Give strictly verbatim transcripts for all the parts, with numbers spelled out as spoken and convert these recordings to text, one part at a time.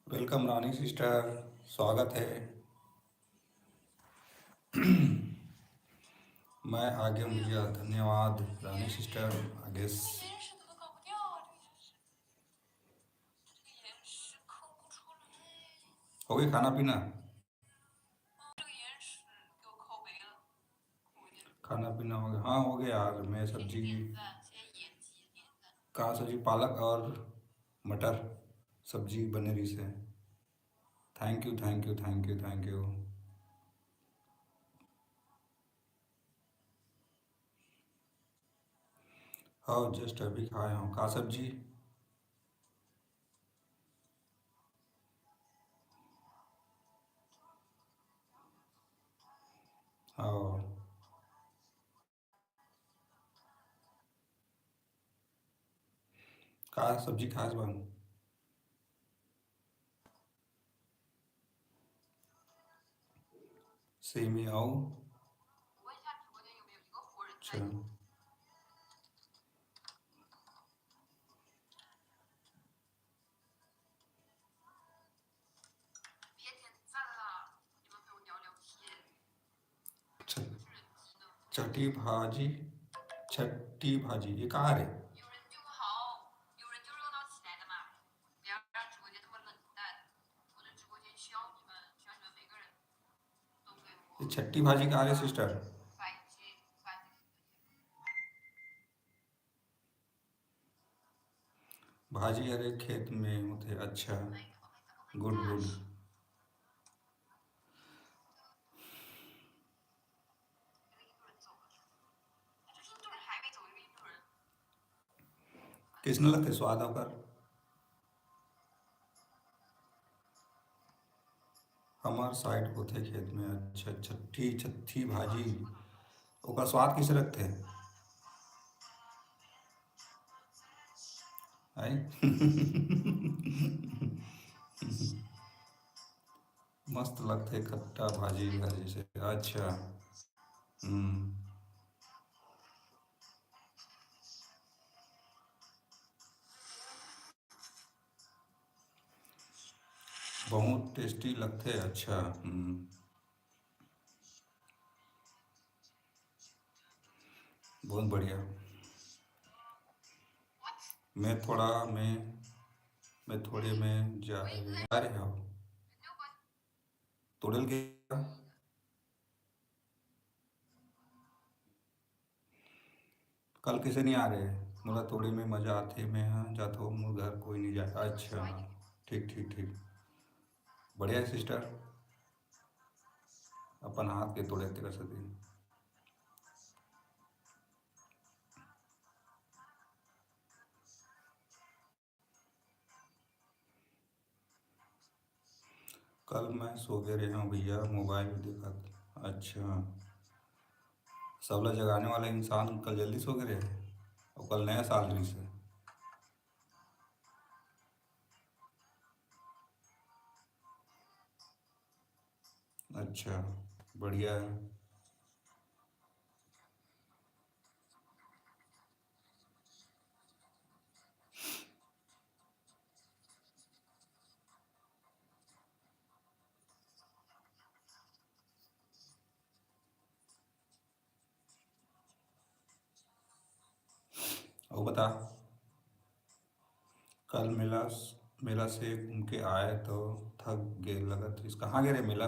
Welcome रानी sister, स्वागत है। मैं आगे हूँ भैया, धन्यवाद रानी सिस्टर। आगे स- हो गया खाना पीना? खाना पीना हो गया? हाँ, हो गया यार। मैं सब्जी, का सब्जी, पालक और मटर सब्जी बने रही से। Thank you, thank you, thank you, thank you। हाँ, just अभी खाए हूँ। का सब्जी? हाँ। का सब्जी खास बा? सेमी अउ अच्छा। छ-, छठी भाजी, छठी भाजी, ये कहाँ रे? ये छठी भाजी कहाँ रे सिस्टर? भाजी हरे खेत में होथे। अच्छा, गुड गुड। कइसने लगथे स्वाद ओकर? हमर साइड होथे खेत में। अच्छा, छट्ठी, छट्ठी भाजी, ओकर स्वाद कइसे लगथे? आई? मस्त लगथे खट्टा भाजी हर जैसे। अच्छा, हम्म। बहुत टेस्टी लगथे। अच्छा, हम्म। बहुत बढ़िया। मैं थोड़ा, मैं, मैं थोड़े में जा, जा रहे हो। तोड़े ल गया। कल कइसे नहीं आ रहे? मोला तोड़े में मजा आथे, मैं हा जाथो, मोर घर कोई नहीं जाए। अच्छा, ठीक, ठीक, ठीक। बढ़िया है सिस्टर, अपन हाथ के तोड़े तेकर सेती। कल मैं सो गे रहे हूँ भैया, मोबाइल देखत। अच्छा, सबला जगाने वाला इंसान कल जल्दी सो गे रहे, और कल नया साल रहिस हे। अच्छा, बढ़िया है। अउ बता, कल मेला, मेला से घूम के आए तो थक गे लगत रहिस। कहाँ गे रे मेला?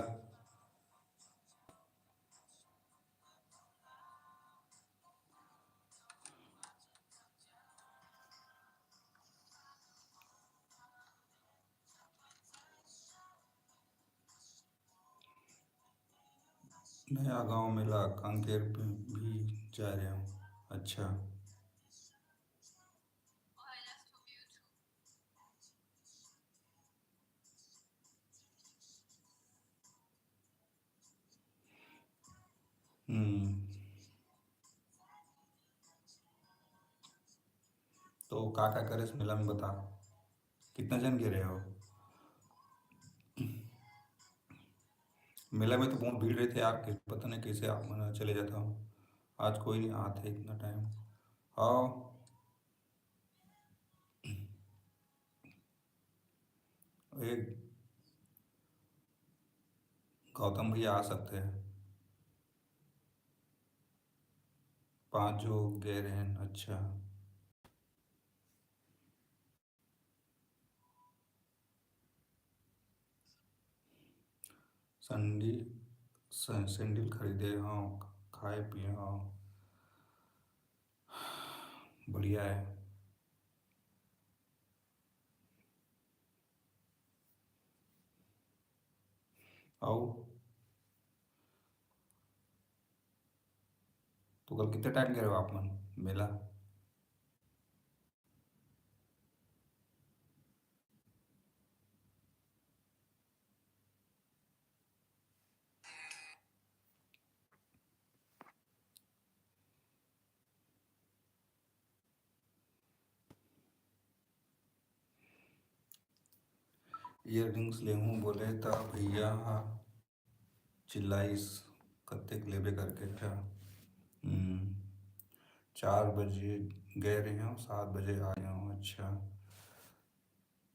नया गांव मेला कांकेर भी जा रहे हूँ। अच्छा। का का करे मेला में, बता, कितना जन गे रहे हो? मेला में तो बहुत भीड़ रहते यार, कि पता नहीं कैसे आप मन चले जाता हूँ। आज कोई नहीं आते इतना टाइम। आओ, एक गौतम भैया आ सकते हैं। पांच जो गए रहे हैं। अच्छा, संडी स- सैंडल खरीदे हो, खाए पिए हो, बढ़िया है। आओ, तो कल कितने टाइम गए रहे हो आप मन मेला? ईयररिंग्स लेहूँ बोले त भैया ह चिल्लाइस, "कतेक लेबे?" करके। अच्छा, हम्म, चार बजे गए रहे हो, सात बजे आ गए हो। अच्छा,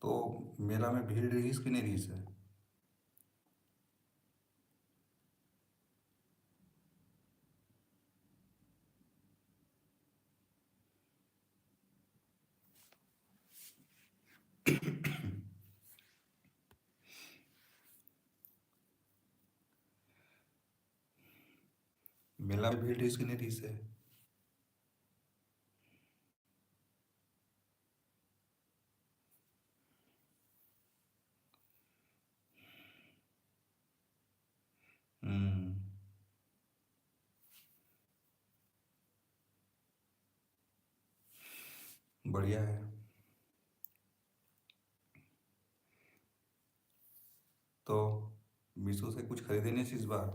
तो मेला में भीड़ रहीस कि नहीं रहीस है? मेला में भीड़ रहीस कि नहीं रहीस है? हम्म, बढ़िया है। तो मीशो से कुछ खरीदे नहीं इस बार?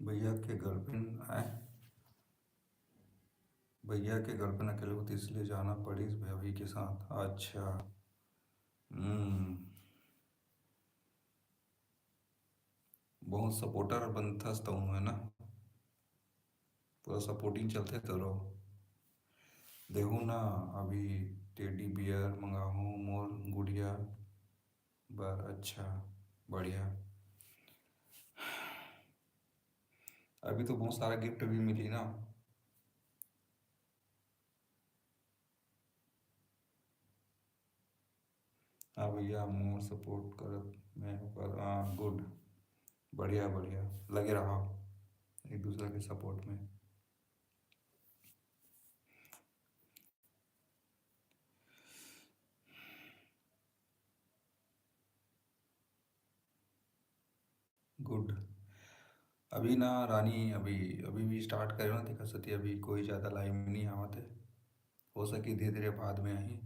भैया के गर्लफ्रेंड आए, भैया के गर्लफ्रेंड अकेले होती, इसलिए जाना पड़िस भाभी के साथ। अच्छा, हम्म, बहुत सपोर्टर बनथस तू, है ना? पूरा सपोर्टिंग चलथे तोरो। देहू ना, अभी टेडी बियर मंगाहूँ मोर गुड़िया बर। अच्छा, बढ़िया। अभी तो बहुत सारा गिफ्ट भी मिली ना। हाँ भैया, मोर सपोर्ट करत मैं ओकर। हाँ, गुड, बढ़िया बढ़िया, लगे रहा एक दूसरा के सपोर्ट में। गुड। अभी ना रानी, अभी अभी भी स्टार्ट करे ना, तेकर सेती अभी कोई ज़्यादा लाइव में नहीं आवत है। हो सके धीरे धीरे बाद में आही,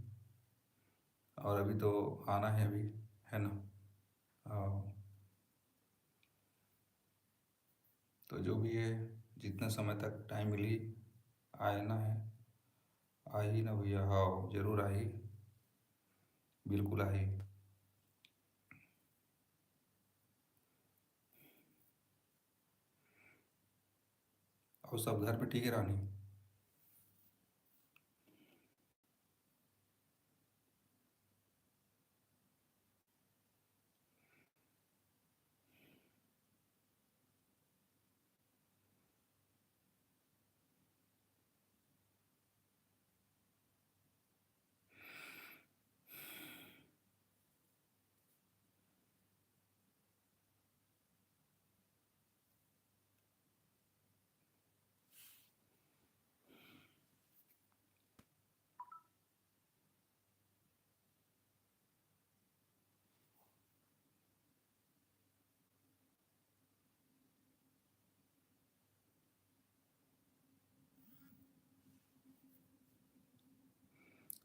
और अभी तो आना है अभी, है ना? हाँ। तो जो भी है, जितना समय तक टाइम मिली, आना है। आही ना भैया? हाँ, जरूर आही, बिल्कुल आही। और सब घर पे ठीक है रानी?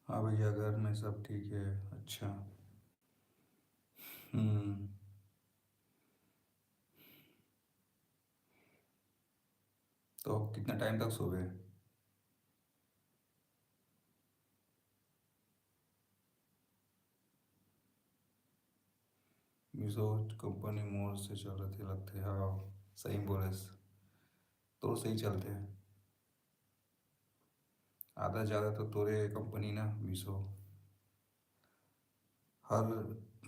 हाँ भैया, घर में सब ठीक है। अच्छा, हम्म, तो कितना टाइम तक सोबे? मीशो कंपनी मोर से चलत हे लगथे। हाँ, सही बोलेस, तोर सही चलथे। आधा ज़्यादा तो तोरे कंपनी ना, मीशो। हर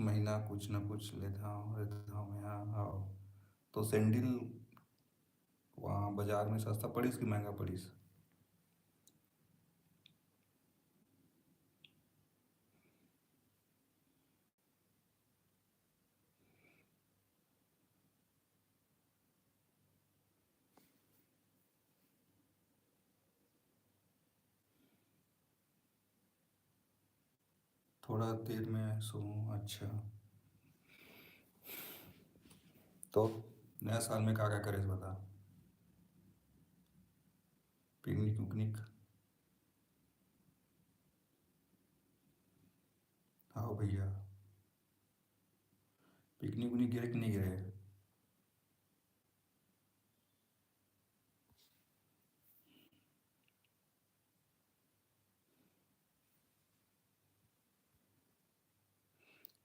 महीना कुछ ना कुछ लेत हव, लेत हव मैं, हाँ, हाँ। तो सैंडल वहाँ बाजार में सस्ता पड़िस कि महंगा पड़िस? थोड़ा देर में सोऊं। अच्छा, तो नया साल में का का करेस बता? पिकनिक उकनिक? हाँ भैया, पिकनिक उकनिक गिरे कि नहीं गिरे?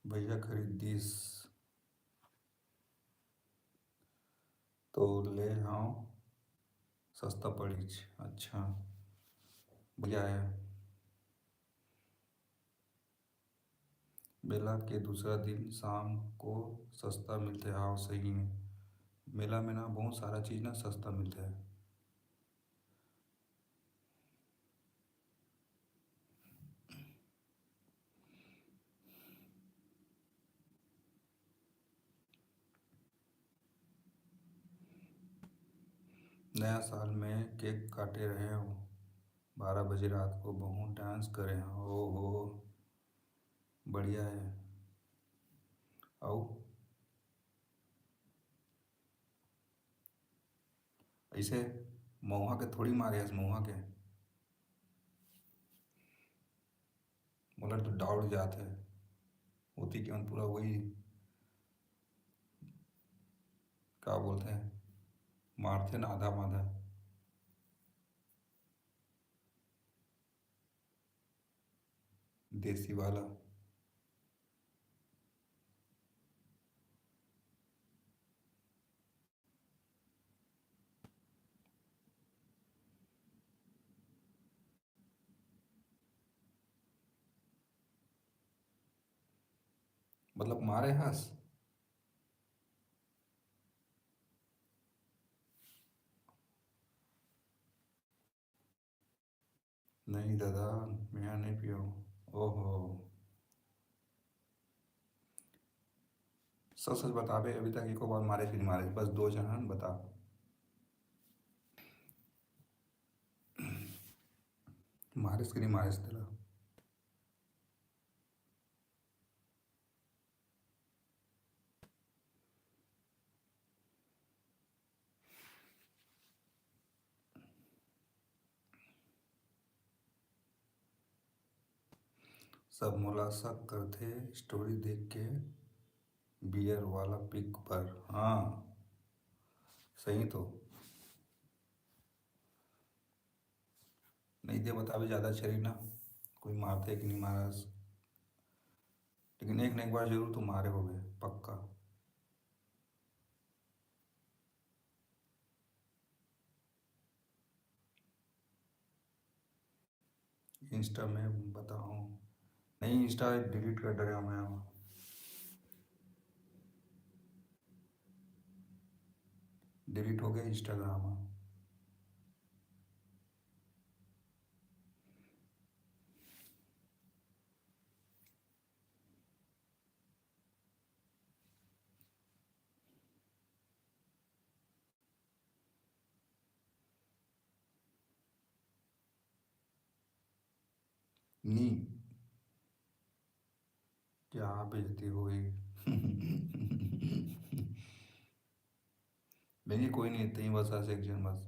भैया खरीद दिस तो ले हव, सस्ता पड़िस। अच्छा, बढ़िया है। मेला के दूसरा दिन शाम को सस्ता मिलथे। हाँ, सही में, मेला में ना बहुत सारा चीज ना सस्ता मिलथे। नया साल में केक काटे रहे हो, बारह बजे रात को बहुत डांस करे हो। ओहो, बढ़िया है। अउ ऐसे मउहा के थोड़ी मारे हस, मउहा के। मोला तो डाउट जात है, ओती के मन पूरा वही, का बोलते हैं, मारथे ना आधा माधा। देसी वाला। मतलब मारे हस? नहीं दादा, मैं नहीं पियो। ओहो, सच सच बताबे, अभी तक एको बार मारे कि नहीं मारे? बस दो जन हन, बता। मारिस कि नहीं मारिस तेला? सब मोला शक करथे story देख के, beer वाला pic पर। हाँ, सही तो। नहीं दे बताबे, ज़्यादा अच्छा रही ना, कोई मारथे कि नहीं मारस, लेकिन एक ना एक बार जरूर तो मारे होबे, पक्का। Insta में बताओ। नहीं, Insta delete कर डरे हूँ मैं। Delete हो गया Instagram। नी, क्या बेइज्जती होई। नहीं, कोई नहीं, इतने ही बस, आज एक जन, बस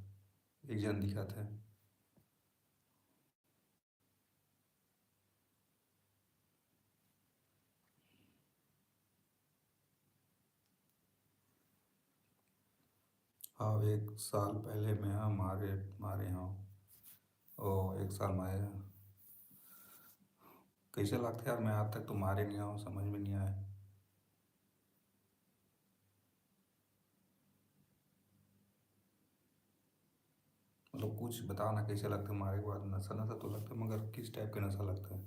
एक जन दिखाते हैं। अब एक साल पहले मैं ह मारे, मारे हव। ओ, एक साल मारे। कइसे लगथे यार, मैं आज तक तो मारे नहीं हव, समझ में नहीं आए। मतलब कुछ बताओ ना, कइसे लगथे मारे के बाद? नशा, नशा तो लगथे, मगर किस टाइप के नशा लगथे?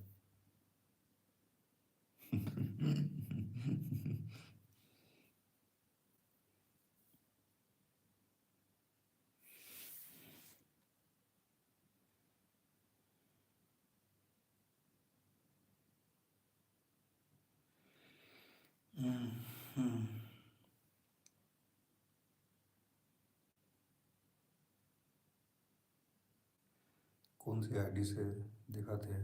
हम्म, हम्म। कौन सी आईडी से दिखाथे?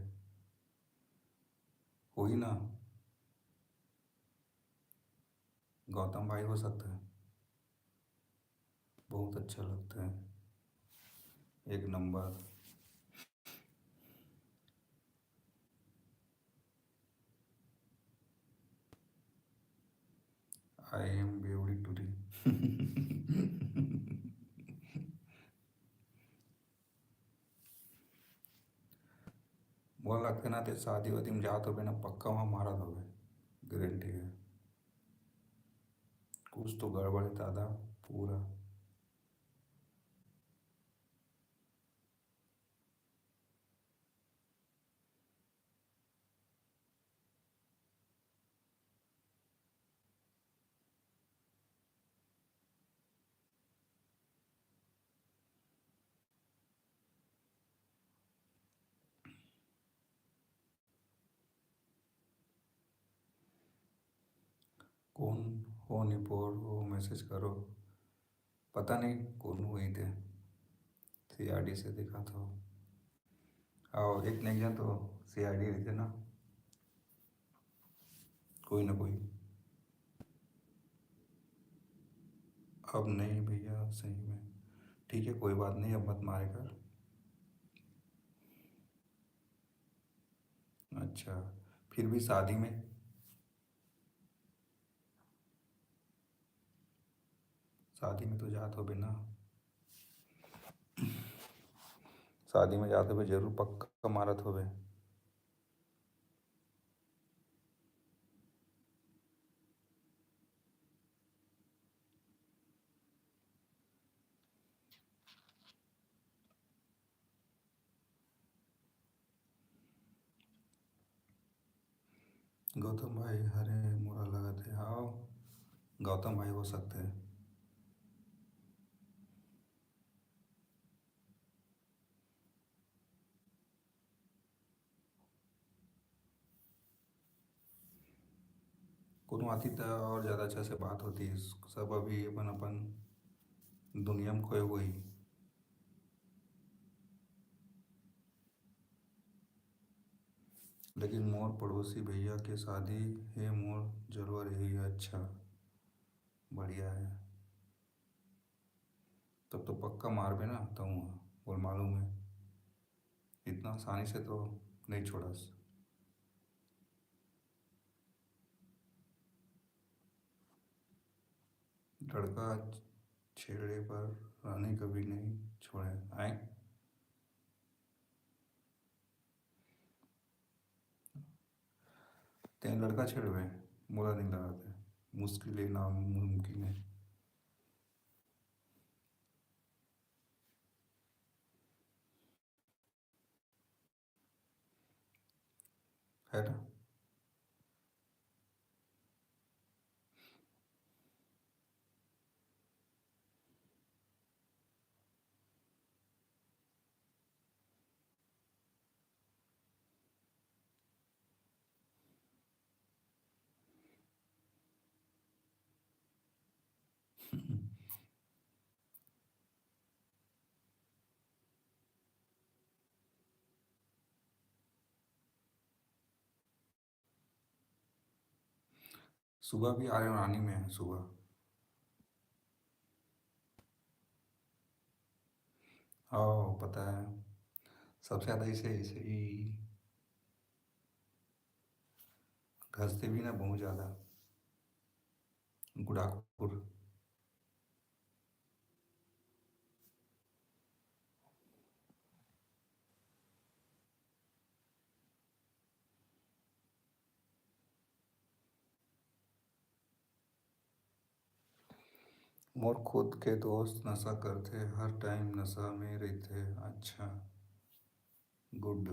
होही ना, गौतम भाई हो सकथे। बहुत अच्छा लगथे, एक नंबर। I am beauty टूरी। मोला लगथे ना, ते शादी वादी में जात होबे ना, पक्का वहाँ मारत होबे, गारंटी है। कुछ तो गड़बड़ है दादा, पूरा। कौन हो निपोर, वो मैसेज करो। पता नहीं कौन हुई थे, सीआरडी से दिखा था। और एक नहीं गया तो सीआरडी रहिथे ना, कोई ना कोई। अब नहीं भैया, सही में। ठीक है, कोई बात नहीं, अब मत मारे कर। अच्छा, फिर भी शादी में, शादी में तो जात होबे ना, शादी में जात होबे, जरूर पक्का मारत होबे। गौतम भाई, हरे मोला लगत हे, हाव, गौतम भाई हो सकथे। कोनो आती त और ज्यादा अच्छा से बात होती। सब अभी अपन अपन दुनिया में खोए हुए ही। लेकिन मोर पड़ोसी भैया के शादी हे, मोर जलवा रही। अच्छा, बढ़िया है। तब तो पक्का मारबे ना तहूँ ह, मोला मालूम है। इतना आसानी से तो नहीं छोड़स। लड़का छेड़े पर रानी कभी नहीं छोड़े। आए, तें लड़का छेड़बे, मोला नहीं लगत हे। मुश्किल है, नामुमकिन है। है ना? सुबह भी आ रहे हो रानी में, सुबह। हाँ, पता है, सबसे ज्यादा इसे, इसे ही घसते भी ना बहुत ज्यादा। गुड़ाखपुर। मोर खुद के दोस्त नशा करथे, हर टाइम नशा में रहिथे। अच्छा, गुड।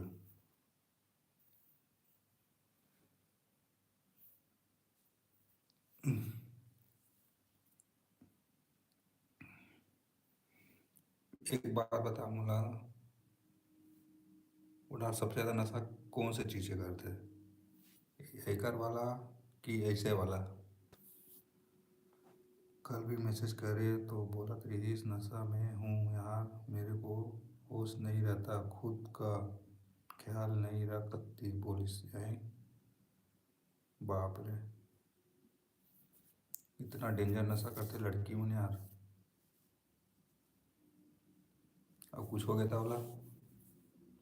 एक बात बता मोला, ओला सबसे ज्यादा नशा कौन से चीज के करथे? एकर वाला कि ऐसे वाला? कल भी मैसेज करे तो बोलत रहिस, "नशा में हूँ यार, मेरे को होश नहीं रहता, खुद का ख्याल नहीं रख सकती," बोलिस। हैं? बाप रे, इतना डेंजर नशा करथे लड़की मन यार। अब कुछ हो गया था वाला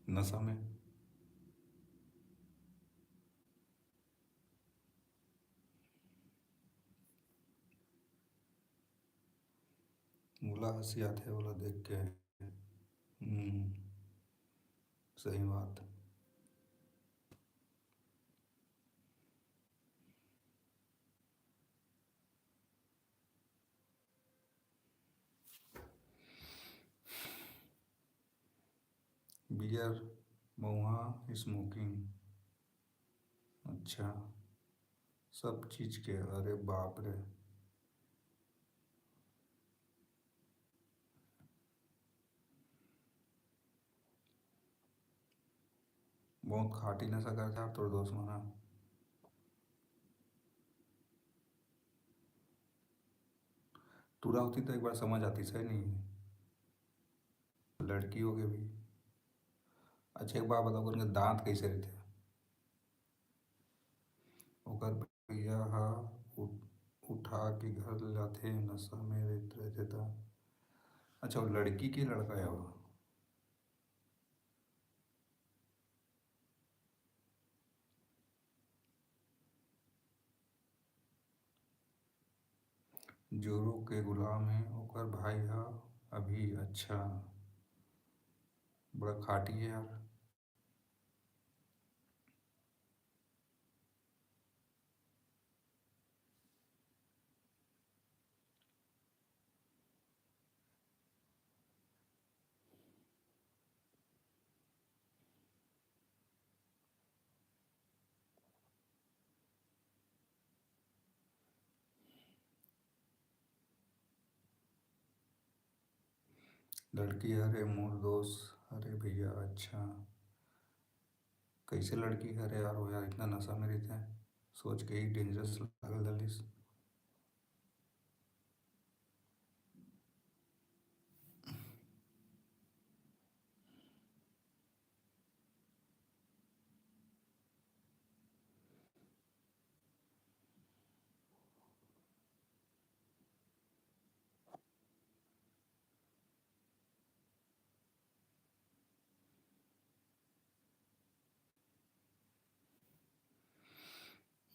नशा में। मोला हंसी आथे ओला देख के। हम्म, सही बात। बियर, महुआ, स्मोकिंग। अच्छा, सब चीज के। अरे बाप रे, बहुत खाटी नशा करथे यार तोर दोस्त मन ह। टूरा होती तो एक बार समझ आती, सही नहीं? लड़की हो गई भी। अच्छा, एक बात बताओ, उनके दांत कैसे रहते हैं? ओकर भैया हा उठ-, उठा के घर लाथे, नशा में रहत-, रहथे त। अच्छा, वो लड़की के लड़का है वो? जोरू के गुलाम है ओकर भाई हा अभी। अच्छा, बड़ा खाटी है यार। लड़की हरे मोर दोस्त। अरे भैया, अच्छा, कैसे लड़की हरे यार? वो यार इतना नशा में रहते हैं, सोच के ही डेंजरस लागल दलिस।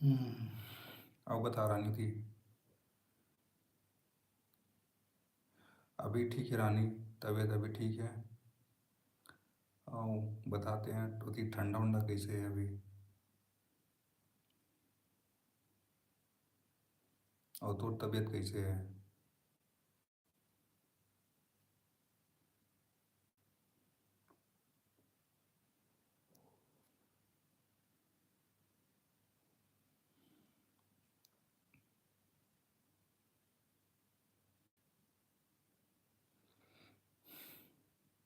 हम्म, अउ बता रानी थी। अभी ठीक है रानी, तबीयत अभी ठीक है। अउ बताते हैं, ओती ठंडा उंडा कैसे है अभी? अउ तोर तबीयत कैसे है?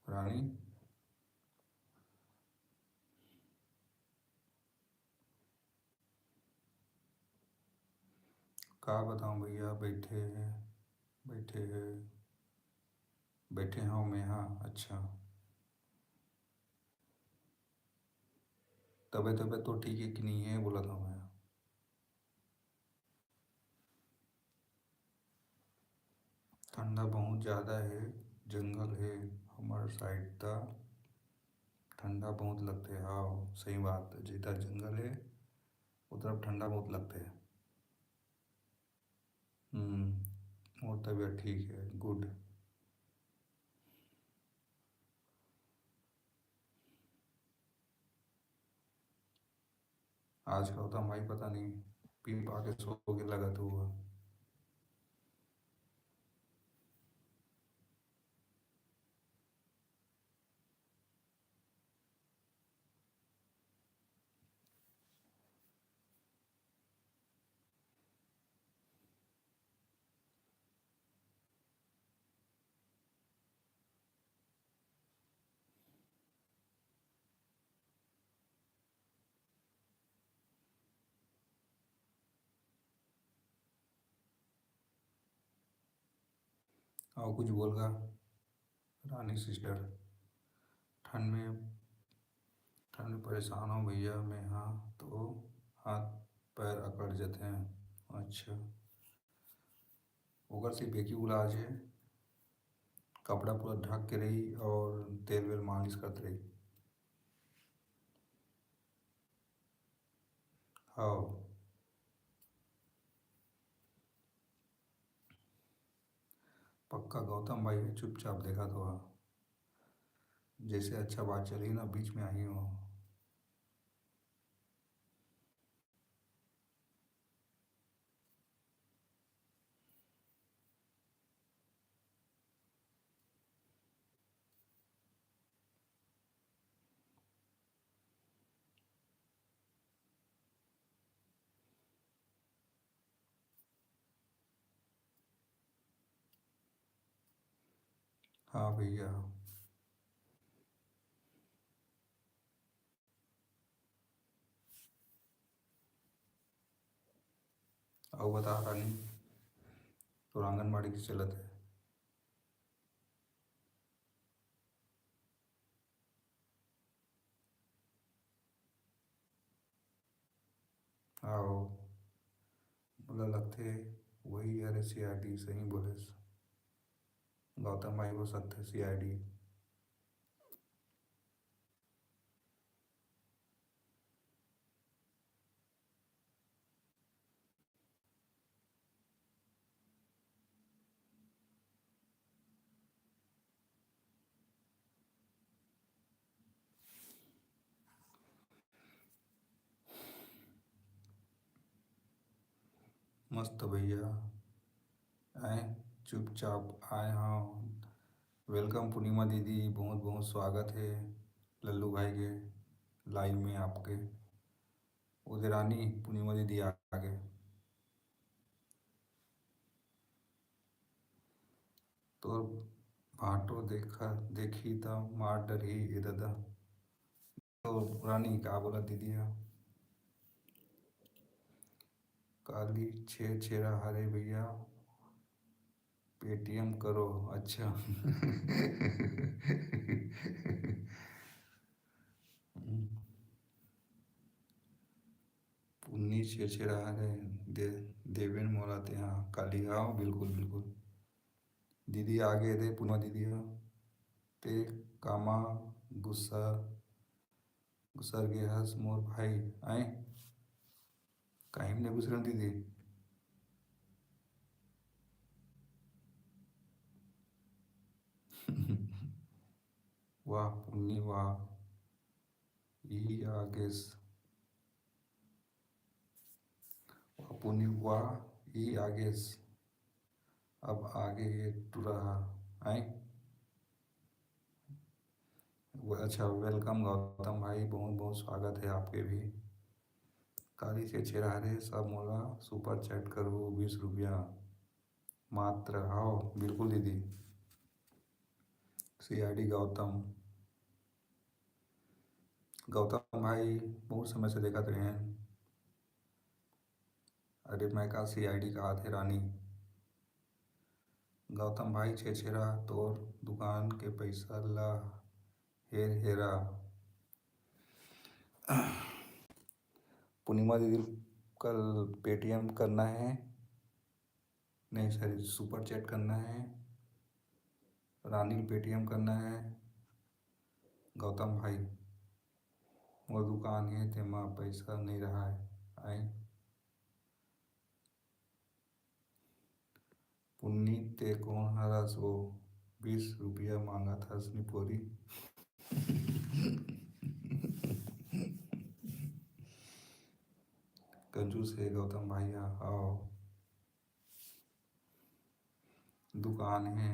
रानी, का बताऊं भैया, बैठे हैं, बैठे हैं, बैठे हव मैं हा। अच्छा, तबे तबे तो ठीक है कि नहीं है, बोला था मैं। ठंडा बहुत ज्यादा है, जंगल है हमर साइड त ठंडा बहुत लगथे। हाँ, सही बात, जिधर जंगल है उधर ठंडा बहुत लगथे। हम्म, मोर तबीयत ठीक है, गुड। आजकल तो भाई पता नहीं पी पा के सो के लगत हुआ। अउ कुछ बोल गा रानी सिस्टर? ठंड में, ठंड में परेशान हो भैया मैं, हाँ तो हाथ पैर अकड़ जाते हैं। अच्छा, ओकर सिर्फ एक ही इलाज है, कपड़ा पूरा ढक के रही और तेल वेल मालिश करते रही। हाँ, पक्का गौतम भाई है, चुपचाप देखा तो हाँ, जैसे अच्छा बात चली ना, बीच में आई हो। हाँ भैया। अउ बता रानी, तोर आंगनबाड़ी के चलत है? आओ, मोला लगथे वही हरे सीआईडी। सही बोलेस गौतम भाई, हो सकथे सीआईडी। मस्त भैया, आए चुपचाप आए हाँ। वेलकम पूर्णिमा दीदी, बहुत बहुत स्वागत है लल्लू भाई के लाइव में आपके। उदय रानी, पूर्णिमा दीदी आ गे। तोर भांटो देखा, देखी त मार डरही ए ददा। तो रानी का बोला दीदी हा? काली छेरछेरा हरे भैया, पेटीएम करो। अच्छा। पुन्नी छेरछेरा हरे, दे, देवेन मोला तेहा काली। हाँ, बिल्कुल, बिल्कुल। दीदी आगे दे, पूनम दीदी हा। ते कामा गुस्सा, गुस्सर गे हस मोर भाई, आए? काहे में नहीं गुस्सरन दीदी? वाह पुन्नी वाह, ई आ गेस। वाह पुन्नी वाह, ई आ गेस। अब आगे ये टूरा हा, आए? वो, अच्छा, वेलकम गौतम भाई, बहुत बहुत स्वागत है आपके भी। काली छेरछेरा हरे, सब मोला सुपर चैट करो, बीस रुपया मात्र। हाँ, बिल्कुल दीदी। सीआईडी गौतम, गौतम भाई, बहुत समय से देखत रहे हैं। अरे, मैं का सीआईडी कहा थे रानी? गौतम भाई छेरछेरा, तोर दुकान के पैसा ला हेर हेरा। पूर्णिमा दीदी, कल पेटीएम करना है, नहीं, सॉरी, सुपर चैट करना है। रानी, पेटीएम करना है। गौतम भाई, मोर दुकान है, तेमा पैसा नहीं रहा है। आई पुन्नी, ते कौन हरस वो? बीस रुपया मांगत हस निपोरी। कंजूस है गौतम भाई, आओ। दुकान है।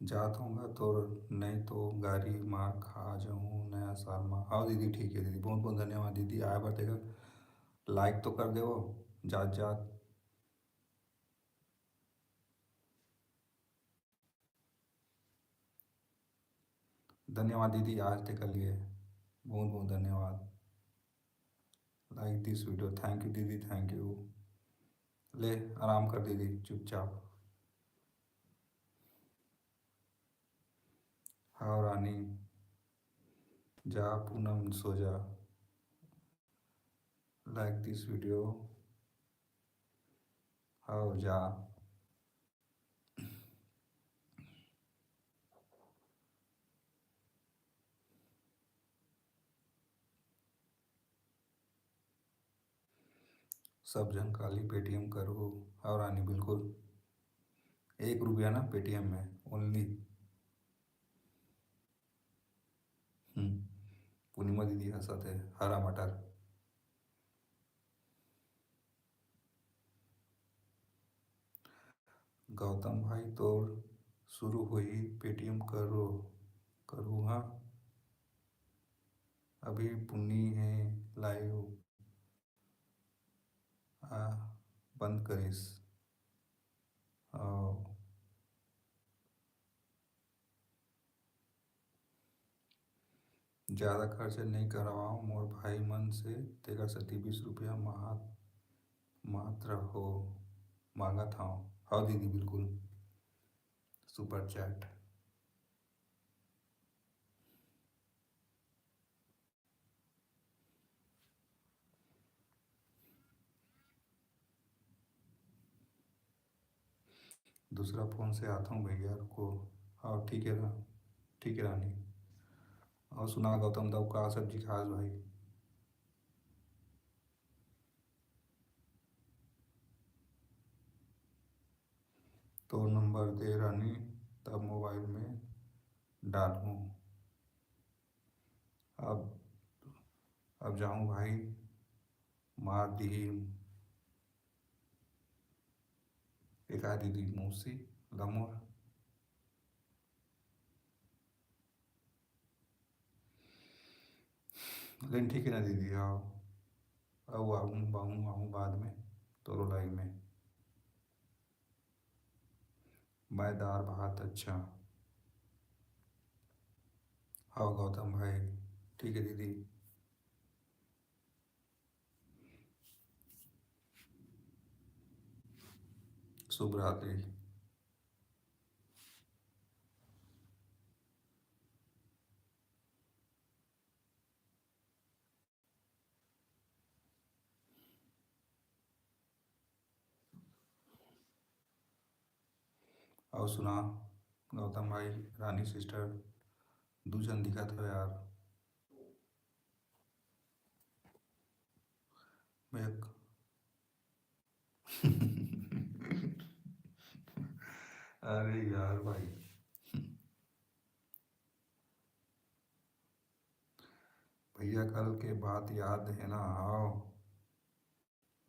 जात होंगा तो, नहीं तो गारी मार खा जाऊँ नया साल मा। हाँ दीदी, ठीक है दीदी, बहुत बहुत धन्यवाद दीदी, आए बर। देखा, लाइक तो कर देवो जात जात। धन्यवाद दीदी, आज तक के लिए बहुत बहुत धन्यवाद। Like this video, thank you दीदी, thank you। ले, आराम कर दीदी, चुपचाप। हाँ रानी, जा पूनम, सो जा। Like this video। हाँ, जा। सब झन काली Paytm करहू। हाँ रानी, बिल्कुल। एक रुपया ना Paytm में only। हम्म, पूर्णिमा दीदी हंसत हे, हरा मटर। गौतम भाई, तोर शुरू होही Paytm करो, करहू हाँ। अभी पुन्नी हे live आ बंद करिस। अउ ज्यादा खर्च नइ करवाओ मोर भाई मन से, तेकर सेती बीस रुपया मात-, मात्र हो मांगत हव। हव दीदी, बिल्कुल। Super chat। दूसरा फोन से आत हूँ भैया, रुको। हाँ, ठीक है रा-, ठीक है रानी। अउ सुना गौतम दाऊ, का सब्जी खास भाई? तोर नंबर दे रानी, तब मोबाइल में डालहूँ। अब, अब जाऊँ भाई, मार दिही एका दीदी मौसी लमोर। लेकिन ठीक है ना दीदी, हाँ, अब आऊँ, आऊँ, आऊँ बाद में तोरो live में। मैं दार भात अच्छा। हाँ गौतम भाई, ठीक है दीदी। शुभ रात्रि। अउ सुना गौतम भाई, रानी sister, दू झन दिखत हो यार। मैं अरे यार भाई, भैया कल के बात याद है ना? हाव,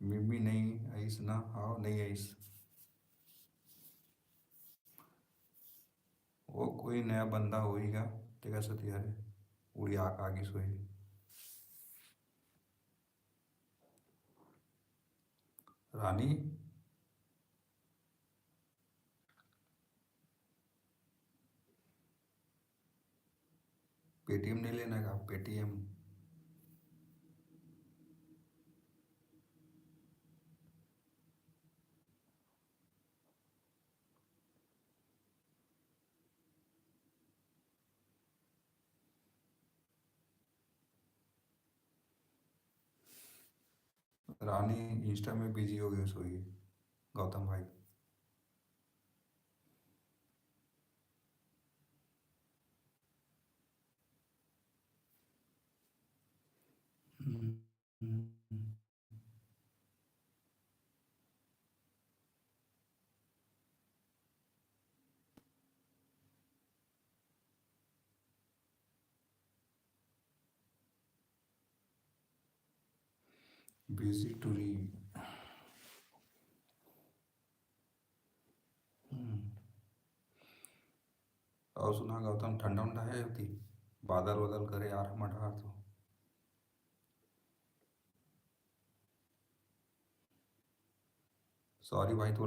मिम्मी नइ आइस ना? हाव, नइ आइस। वो कोई नया बंदा होही गा, तेकर सेती हरे उड़िया के आगिस होही। रानी, Paytm नइ लेना का? Paytm। रानी Insta में busy हो गई होही गौतम भाई। Busy to read। हम्म। अउ सुना गौतम, ठंडा उंडा है ओती? बादल वादल करे यार हमर डहार तो। Sorry भाई, तो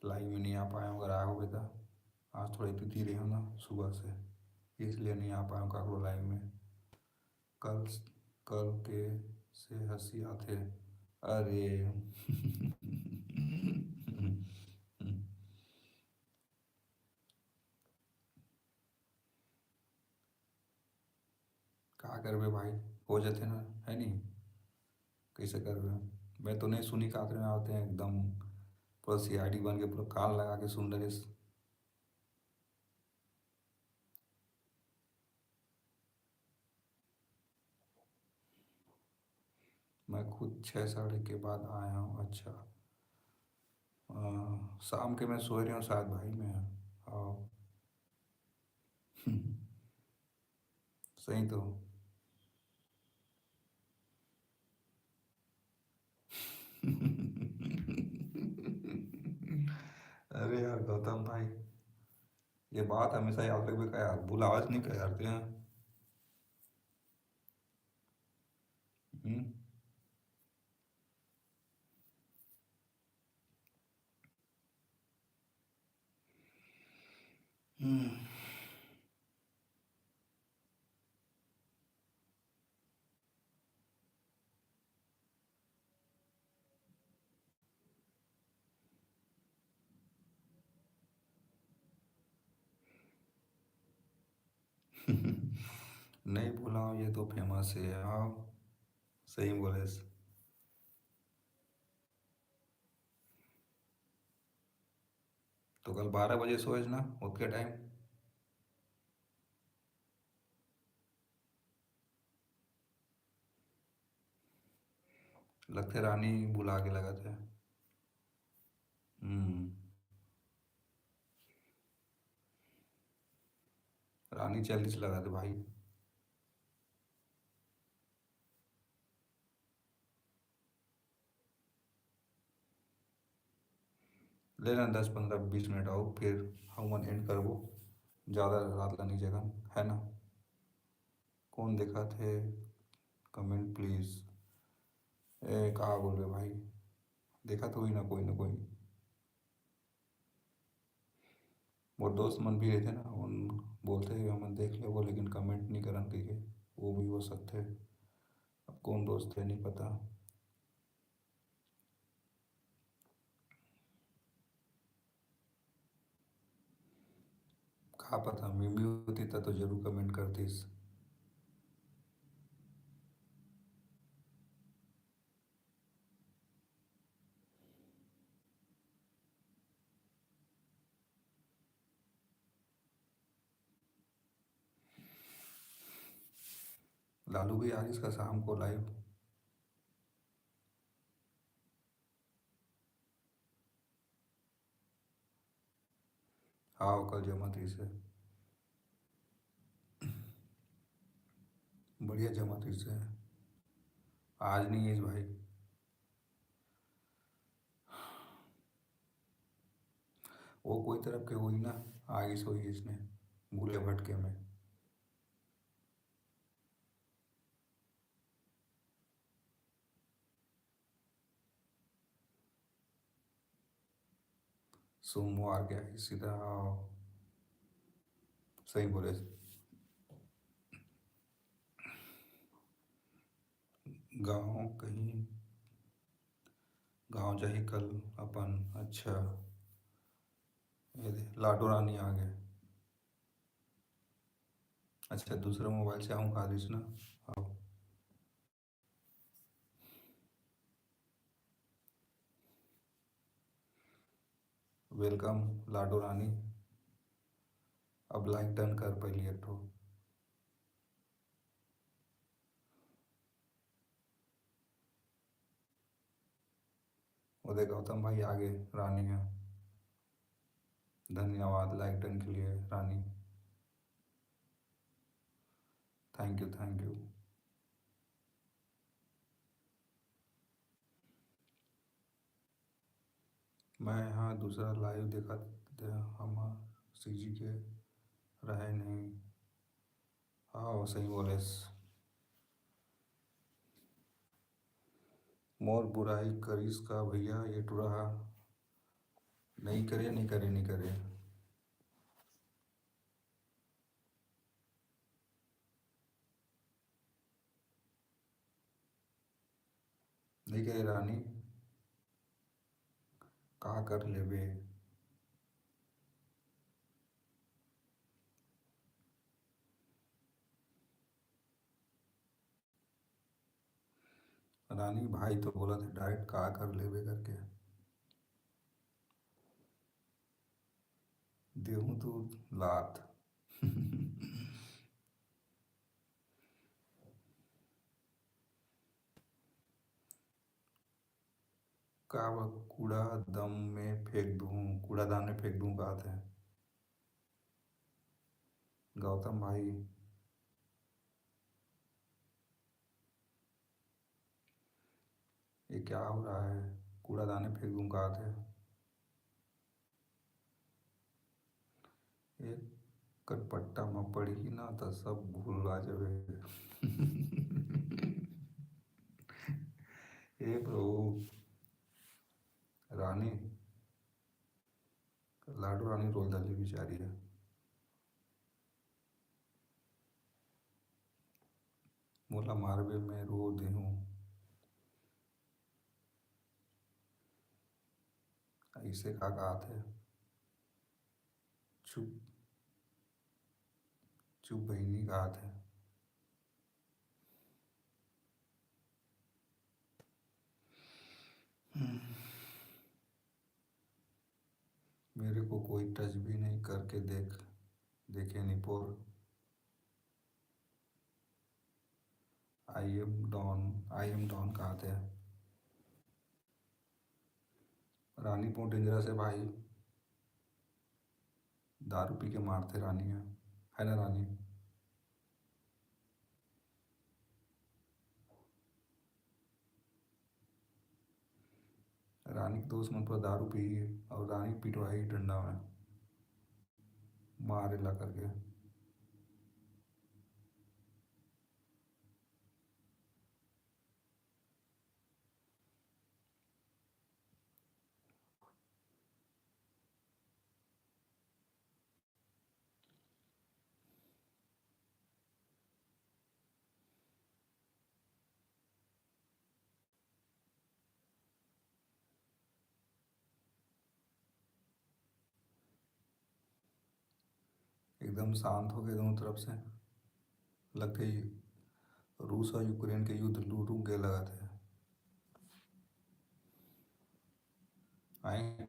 live में नहीं आ पाया हूँ, अगर आया होगे तो। आज थोड़ा इतनी रहे हो ना सुबह से, इसलिए नहीं आ पाया हूँ काकरो live में। कल, कल के से हंसी आथे। अरे का करबे भाई, हो जाथे ना, है नहीं? कैसे करबे? मैं तो नहीं सुनी काकरे ना होते हैं, एकदम पूरा सीआईडी बन के पूरा कान लगा के सुन रहे। मैं खुद छः साढ़े के बाद आया हूँ। अच्छा। अ, शाम के मैं सोए रहे हूँ शायद भाई मैं। हाँ। सही तो। अरे यार गौतम भाई, ये बात हमेशा याद रखबे का यार, भुलावत नहीं कर यार ते हैं। हम्म। हम्म। नहीं बोला हूँ, ये तो फेमस है। हाँ, सही बोले। तो कल बारह बजे सोएस ना, उतके टाइम लगथे रानी बुला के लगत है। हम्म। रानी चल दिस लगत है भाई। लेना दस, पन्द्रह, बीस मिनट आओ, फिर हमन एंड करबो। ज़्यादा रात ला नहीं जगन, है ना? कौन देखत हे? Comment please. ए, का बोलबे भाई, देखत होही ना कोई ना कोई। मोर दोस्त मन भी रहिथे ना, उन बोलथे, "हमन देख लेबो, लेकिन कमेंट नहीं करन," कहिके। वो भी हो सकथे, अब कौन दोस्त है, नहीं पता। का पता, मिमी होती त तो जरूर कमेंट करतीस। लालू भी आ रही इसका शाम को लाइव। हाँ, ओकर जमा तीस है। बढ़िया जमा तीस है। आज नहीं है भाई। वो कोई तरफ के होई ना, आगे से होई इसने भूले भटके में। सोमवार के आही सीधा, हाँ, सही बोले। गाँव कहीं, गाँव जाही कल अपन। अच्छा, ये दे, लाडो रानी आ गए। अच्छा, दूसरे मोबाइल से आऊँ का, ना? आओ। वेलकम लाडो रानी। अब लाइक डन कर पहली एक ठो। वो देख गौतम भाई आगे रानी है। धन्यवाद लाइक डन के लिए रानी। Thank you, thank you. मैं यहाँ दूसरा लाइव देखत, हमर सीजी के रहे नहीं। हाँ, वो सही बोलेस। मोर बुराई करिस का भैया ये टुरा हा? नहीं करे, नहीं करे, नहीं करे। नहीं करे रानी, का कर लेबे? रानी भाई तो बोलत हे direct का कर लेबे करके। देहूं तो लात। का ब-, कूड़ा दम में फेंक दूं, कूड़ादान में फेंक दूं कहत हे। गौतम भाई, ये क्या हो रहा है? कूड़ादान में फेंक दूं कहत हे। एक कटपट्टा म पड़ही ना, त सब भुला जाबे। ए प्रभु, रानी, लाडो रानी रोल डाली बेचारी ह। मोला मारबे, मैं रो देहूं। अइसे का कहत हे? चुप, चुप बहिनी कहत हे। हम्म। मेरे को कोई टच भी नहीं करके देख, देखे निपोर। I am Don, I am Don कहत हे। रानी बहुत डेंजरस हे भाई, दारू पी के मारथे रानी ह, है ना रानी? रानी के दोस्त मन पर दारू पीही और रानी पिटवाही डंडा में, मारे ला करके। एकदम शांत हो गए दोनों तरफ से। लगथे रूस और यूक्रेन के युद्ध लु-, रुक गए लगत हे। आए,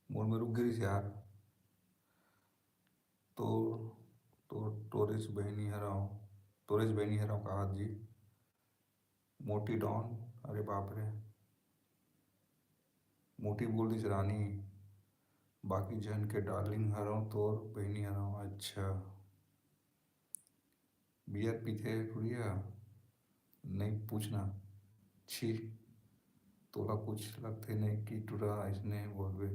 मोर में रुक गई यार। तो, तो टोरेस बहिनी हराओ, टोरेस बहिनी हराओ कहा जी। मोटी डॉन, अरे बाप रे, मोटी बोल दिस रानी, बाकी झन के डार्लिंग हरव, तोर बहिनी हरव। अच्छा, बियर पीथे टुरिया, नहीं पूछना, छी, तोला कुछ लगथे नहीं कि टुरा अइसने बोलबे।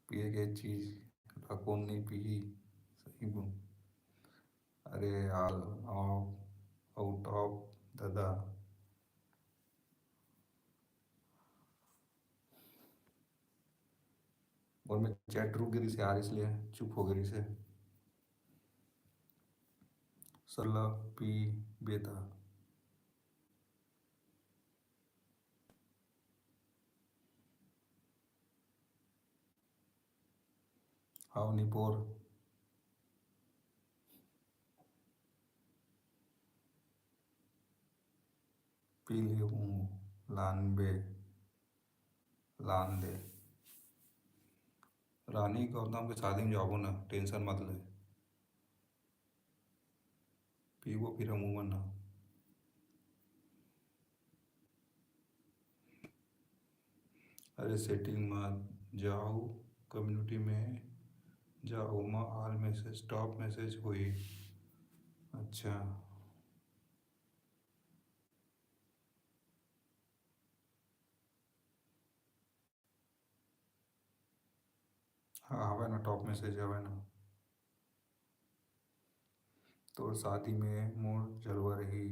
पिए के चीज ला कोन नहीं पीही, सही बोल। अरे यार, out of दादा। और मैं चैट रुक गई से यार, इसलिए चुप हो गई से। सल्ला पी बेता। हाव निपोर। पी ले हूँ, लानबे, लान दे। रानी गौतम के शादी में जाबो ना, टेंशन मत ले। पीबो फिर हम उमन ना। अरे सेटिंग में जाओ, कम्युनिटी में जाओ, ओमा ऑल मैसेज, टॉप मैसेज होई। अच्छा। हाँ, हवय ना, टॉप मैसेज हवय ना। तोर शादी में मोर जलवा रही।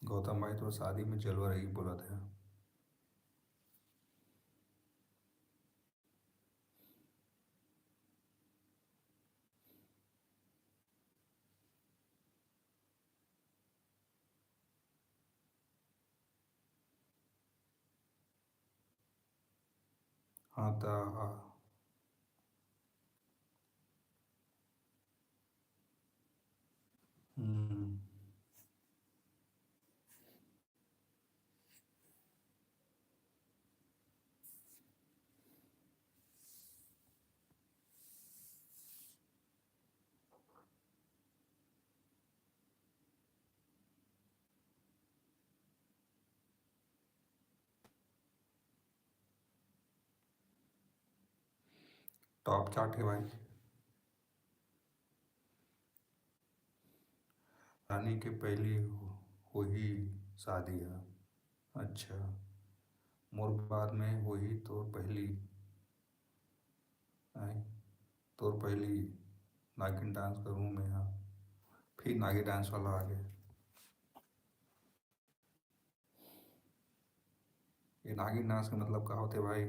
गौतम भाई, तोर शादी में जलवा रही बोलत हे। हाँ त, हाँ। हम्म। टॉप चार्ट है भाई। रानी के पहली हो-, होही शादी है। अच्छा, मोर बाद में होही तोर पहली। आय, तोर पहली नागिन डांस करूँ मैं हा। फिर नागिन डांस वाला आ गया। ये नागिन डांस का मतलब का होते भाई?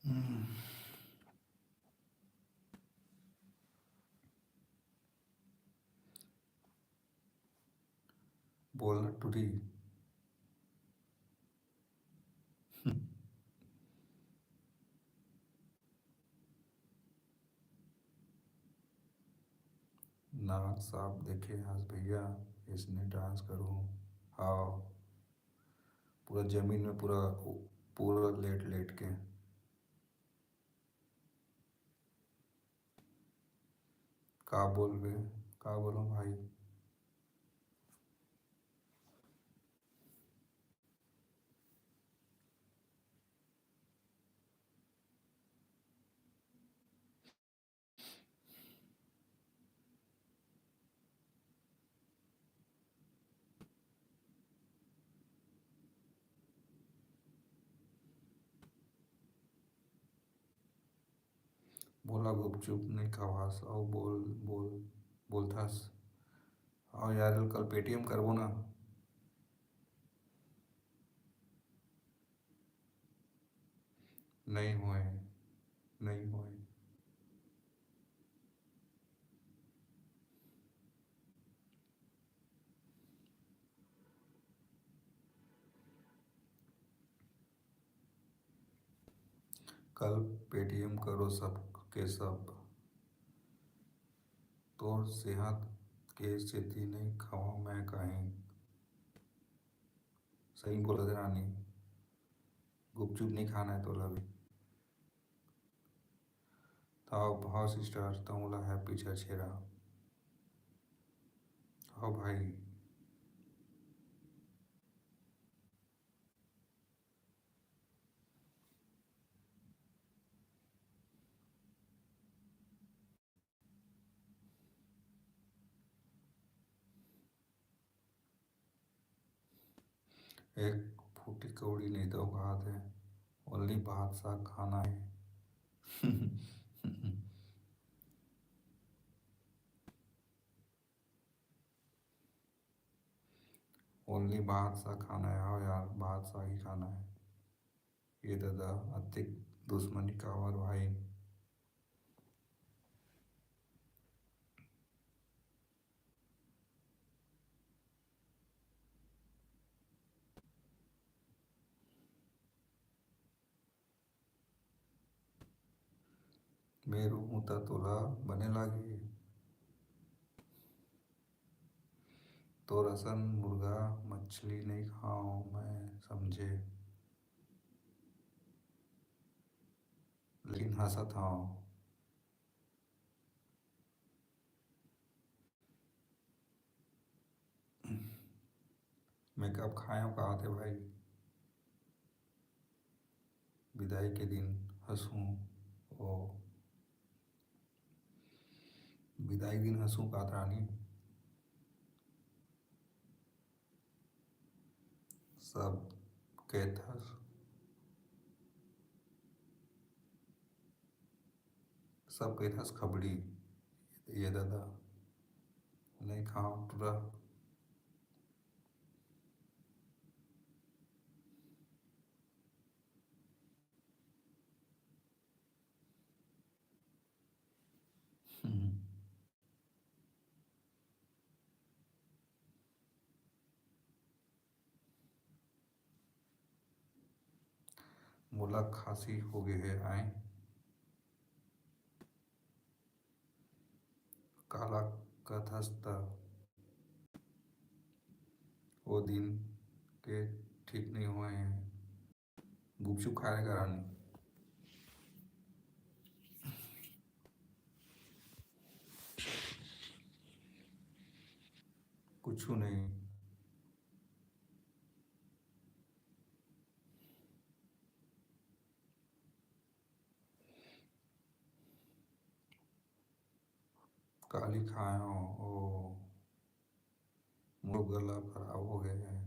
हम्म। बोल ना टूरी। नाग साहब देखे हस भैया, इसने डांस करूँ। हाँ, पूरा जमीन में पूरा, पूरा लेट लेट के। का बोलबे, का बोलूं भाई? बोला गुपचुप नहीं खवास, अउ बोल, बोल, बोलथस। अउ यार, कल पेटीएम करबो ना। नहीं होए, नहीं होए। कल पेटीएम करो सब के सब। तोर सेहत के सेती नहीं खावा मैं कहीं। सही बोलत हे रानी, गुपचुप नहीं खाना है तोला भी। तो भाव सिस्टर, तमोला हैप्पी छेरा। हाँ भाई। एक फूटी कौड़ी नहीं दो कहात है, only भात साग खाना है। Only भात साग खाना है। हाँ यार, भात साग ही खाना है। ये दादा, अतिक दुश्मनी काबर भाई? मैं रहूं त तोला बने लागे। तोर असन मुर्गा मछली नहीं खाओ मैं समझे, लेकिन हंसत हव। मैं कब खाएंव का होथे भाई? बिदाई के दिन हंसू, ओ बिदाई दिन हंसू का रानी। सब कैथस, सब कैथस खबड़ी। ये दादा नहीं खाओ टूरा। हम्म। मोला खांसी होगे हे आय। काला कथस त ओ दिन के ठीक नइ होय हे। गुपचुप खाए का रानी। कुछु नहीं। काली खाए हो ओ। मोर गला खराब हो गया है।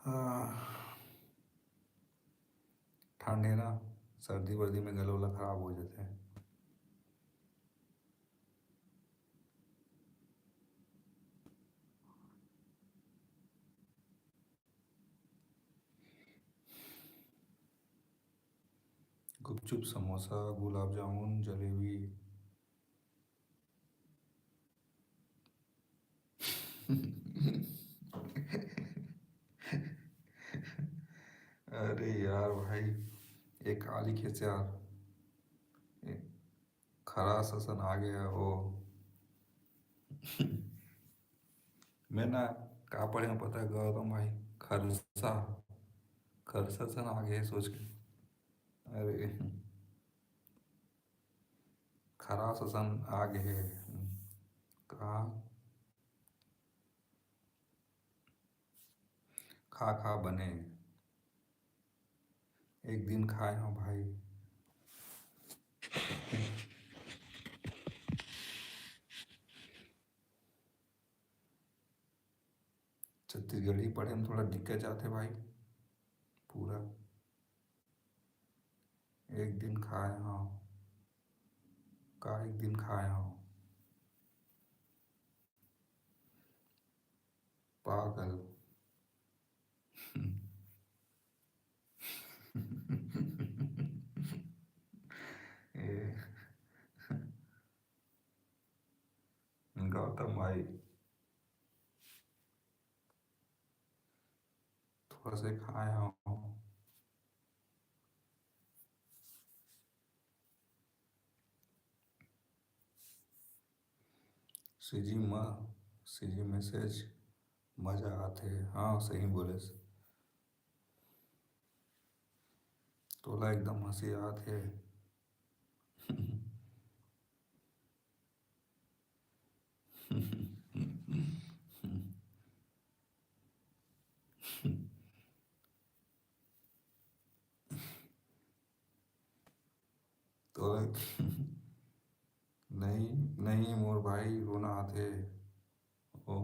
हाँ, ठंड है ना, सर्दी वर्दी में गला उला खराब हो जाते हैं। गुपचुप, समोसा, गुलाब जामुन, जलेबी। अरे यार भाई, एक आली खेस यार, खरास असन आ गया वो। मैं ना का पढ़े हूँ पता है गौतम भाई? खरसा, खरसा असन आ गया सोच के। अरे खरास असन आ गए हे। का खा खा बने। एक दिन खाए हो भाई। छत्तीसगढ़ी पढ़े में थोड़ा दिक्कत जाथे भाई। पूरा एक दिन खाए हो, का एक दिन खाए हो? पागल। ए, गौतम भाई, थोड़ा से खाए हो। सीजी म सीजी मैसेज मजा आथे। हाँ, सही बोलेस। तोला एकदम हंसी आत हे। तो नहीं, नहीं मोर भाई, रोना आथे। ओ।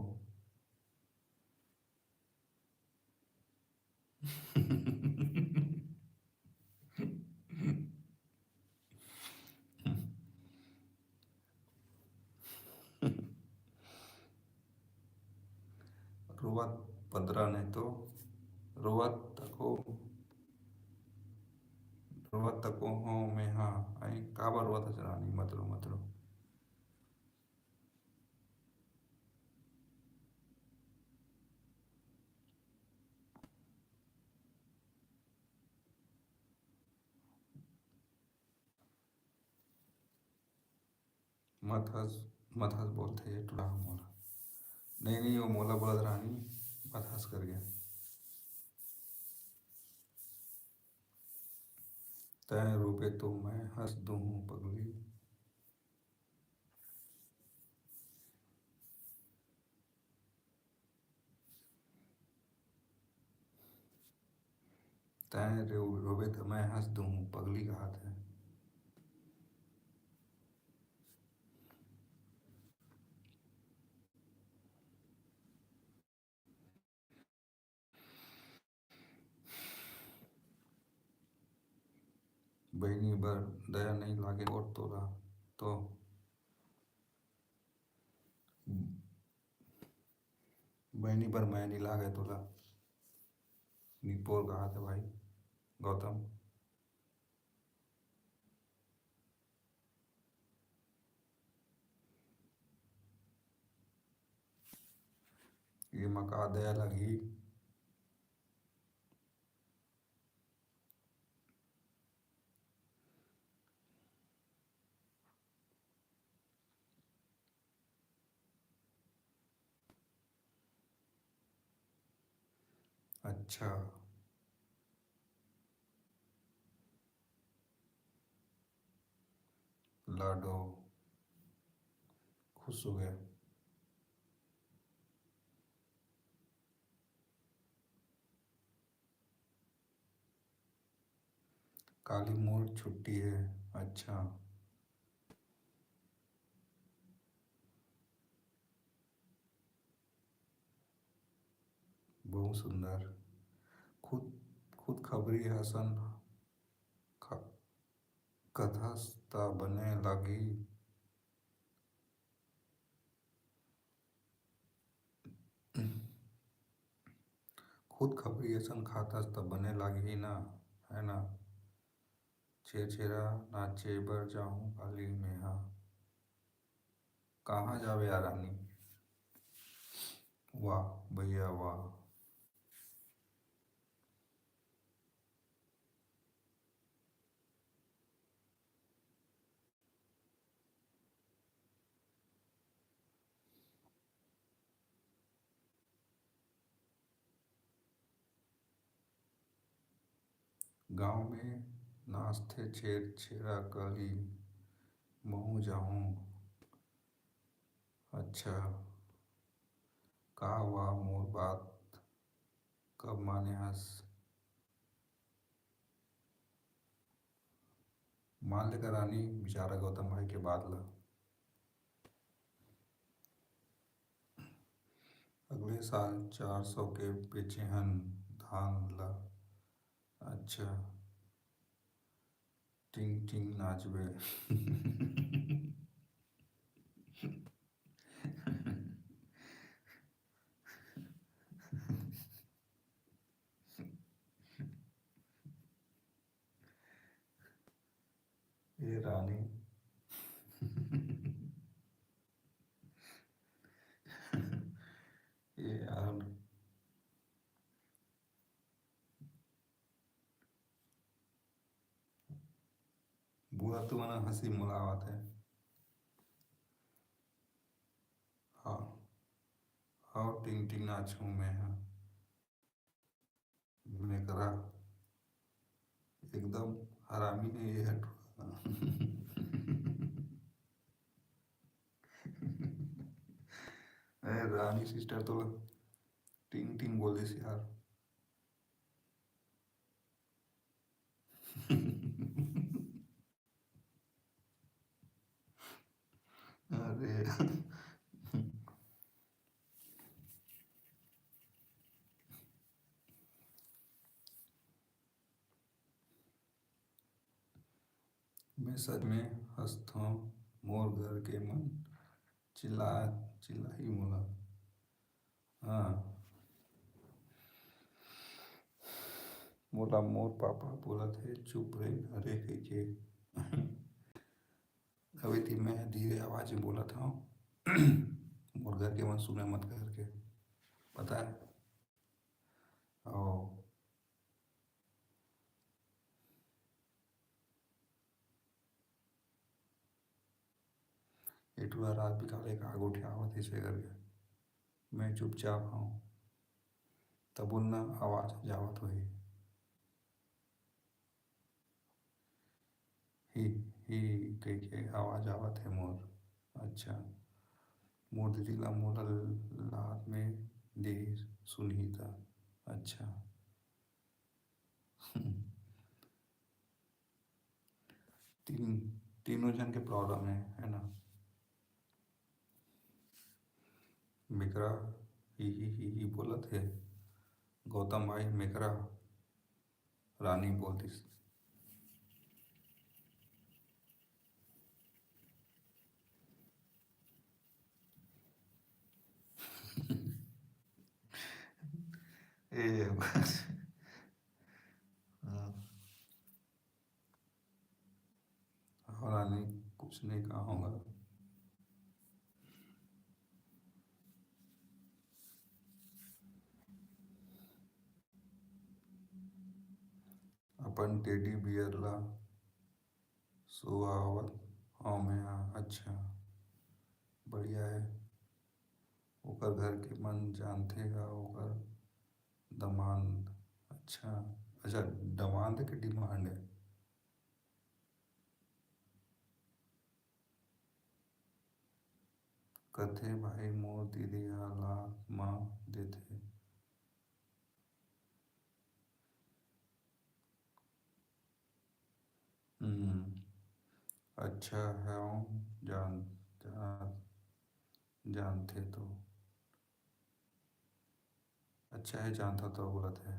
रोवत पदरा नहीं तो रोवत तको, रोवत तको हो मेहा। आई काबर रोवत हस रानी? मत रो, मत रो। मत हंस, मत हंस बोलथे ये टुरा ह मोला। नहीं, नहीं, वो मोला बोलत रानी, मत हंस कर गया। तैं रोबे तो मैं हंस दूहूं पगली। तैं रो-, रोबे त मैं हंस दूहूं, पगली कहात हे। बहिनी बर दया नहीं लागे और तोला तो। बहिनी बर मया नहीं लागे तोला। निपोर कहात हे भाई गौतम। ये मा का दया लगही? अच्छा, लाडो खुश हो गया। काली मोर छुट्टी है। अच्छा, बहुत सुंदर। खुद खुद खबरी हसन ख-, कथस त बने लागी। खुद खबरी असन खाथस त बने लागही ना, है ना? छेरछेरा नाचे बर जाहूं काली मेहा। कहाँ जावे आ रानी? वाह भैया वाह। गांव में नाचथे छेर छेरा कली, महूं जाहूं। अच्छा, का वा मोर बात कब माने हस? मान ले का रानी बिचारा गौतम भाई के बात ला। अगले साल चार सौ के बेचे हन धान ला। अच्छा, टिंग टिंग नाचबे। ए रानी। ए यार, बुआ तुमन हंसी मोला आवत है। हाँ, और टिंग टिंग नाचूं मैं, हाँ। मेकरा एकदम हरामी है ये हटुआ। अरे रानी सिस्टर तो टिंग टिंग बोल दिस यार। अरे मैं सच में हंसथों, मोर घर के मन चिल्ला चिल्लाही मोला। हाँ, मोला मोर पापा बोलत हे, "चुप रे ना रे," कहिके। अभी ती मैं धीरे आवाज में बोलत हूँ। मोर घर के मन सुने मत करके, पता है? और एटुरा रात बिकाले का गोठियावत हे से करके। मैं चुपचाप हूँ, तब बोलना आवाज जावत होही। ही ही कहिके आवाज आवत हे मोर। अच्छा, मोर दीदी ला मोला लात में देही सुनही त। अच्छा। तीन, तीनों जन के प्रॉब्लम है, है ना? मेकरा ही ही ही ही बोलत हे। गौतम भाई मेकरा रानी बोल दिस। ए बस। हाँ। और आने कुछ नहीं कहा होगा। अपन टेडी बियर ला सुवावत हव मैं हा। अच्छा, बढ़िया है। ओकर घर के मन जानथे गा, ओकर दमांद अच्छा, अच्छा, demand के demand है। कथे भाई, मोर दीदी ह लाख म देथे। हम्म, अच्छा है, जान, जान, जानथे तो। अच्छा है, जानता तो बोलत है।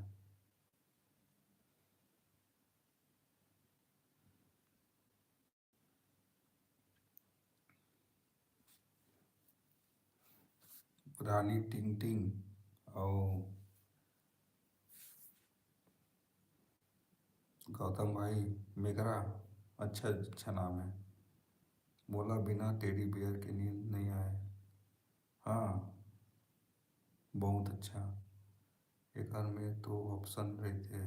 रानी टिंग टिंग अउ गौतम भाई मेकरा, अच्छा, अच्छा नाम है। मोला बिना टेडी बियर के नींद नहीं आए। हाँ, बहुत अच्छा। एकर में तो ऑप्शन रहिथे।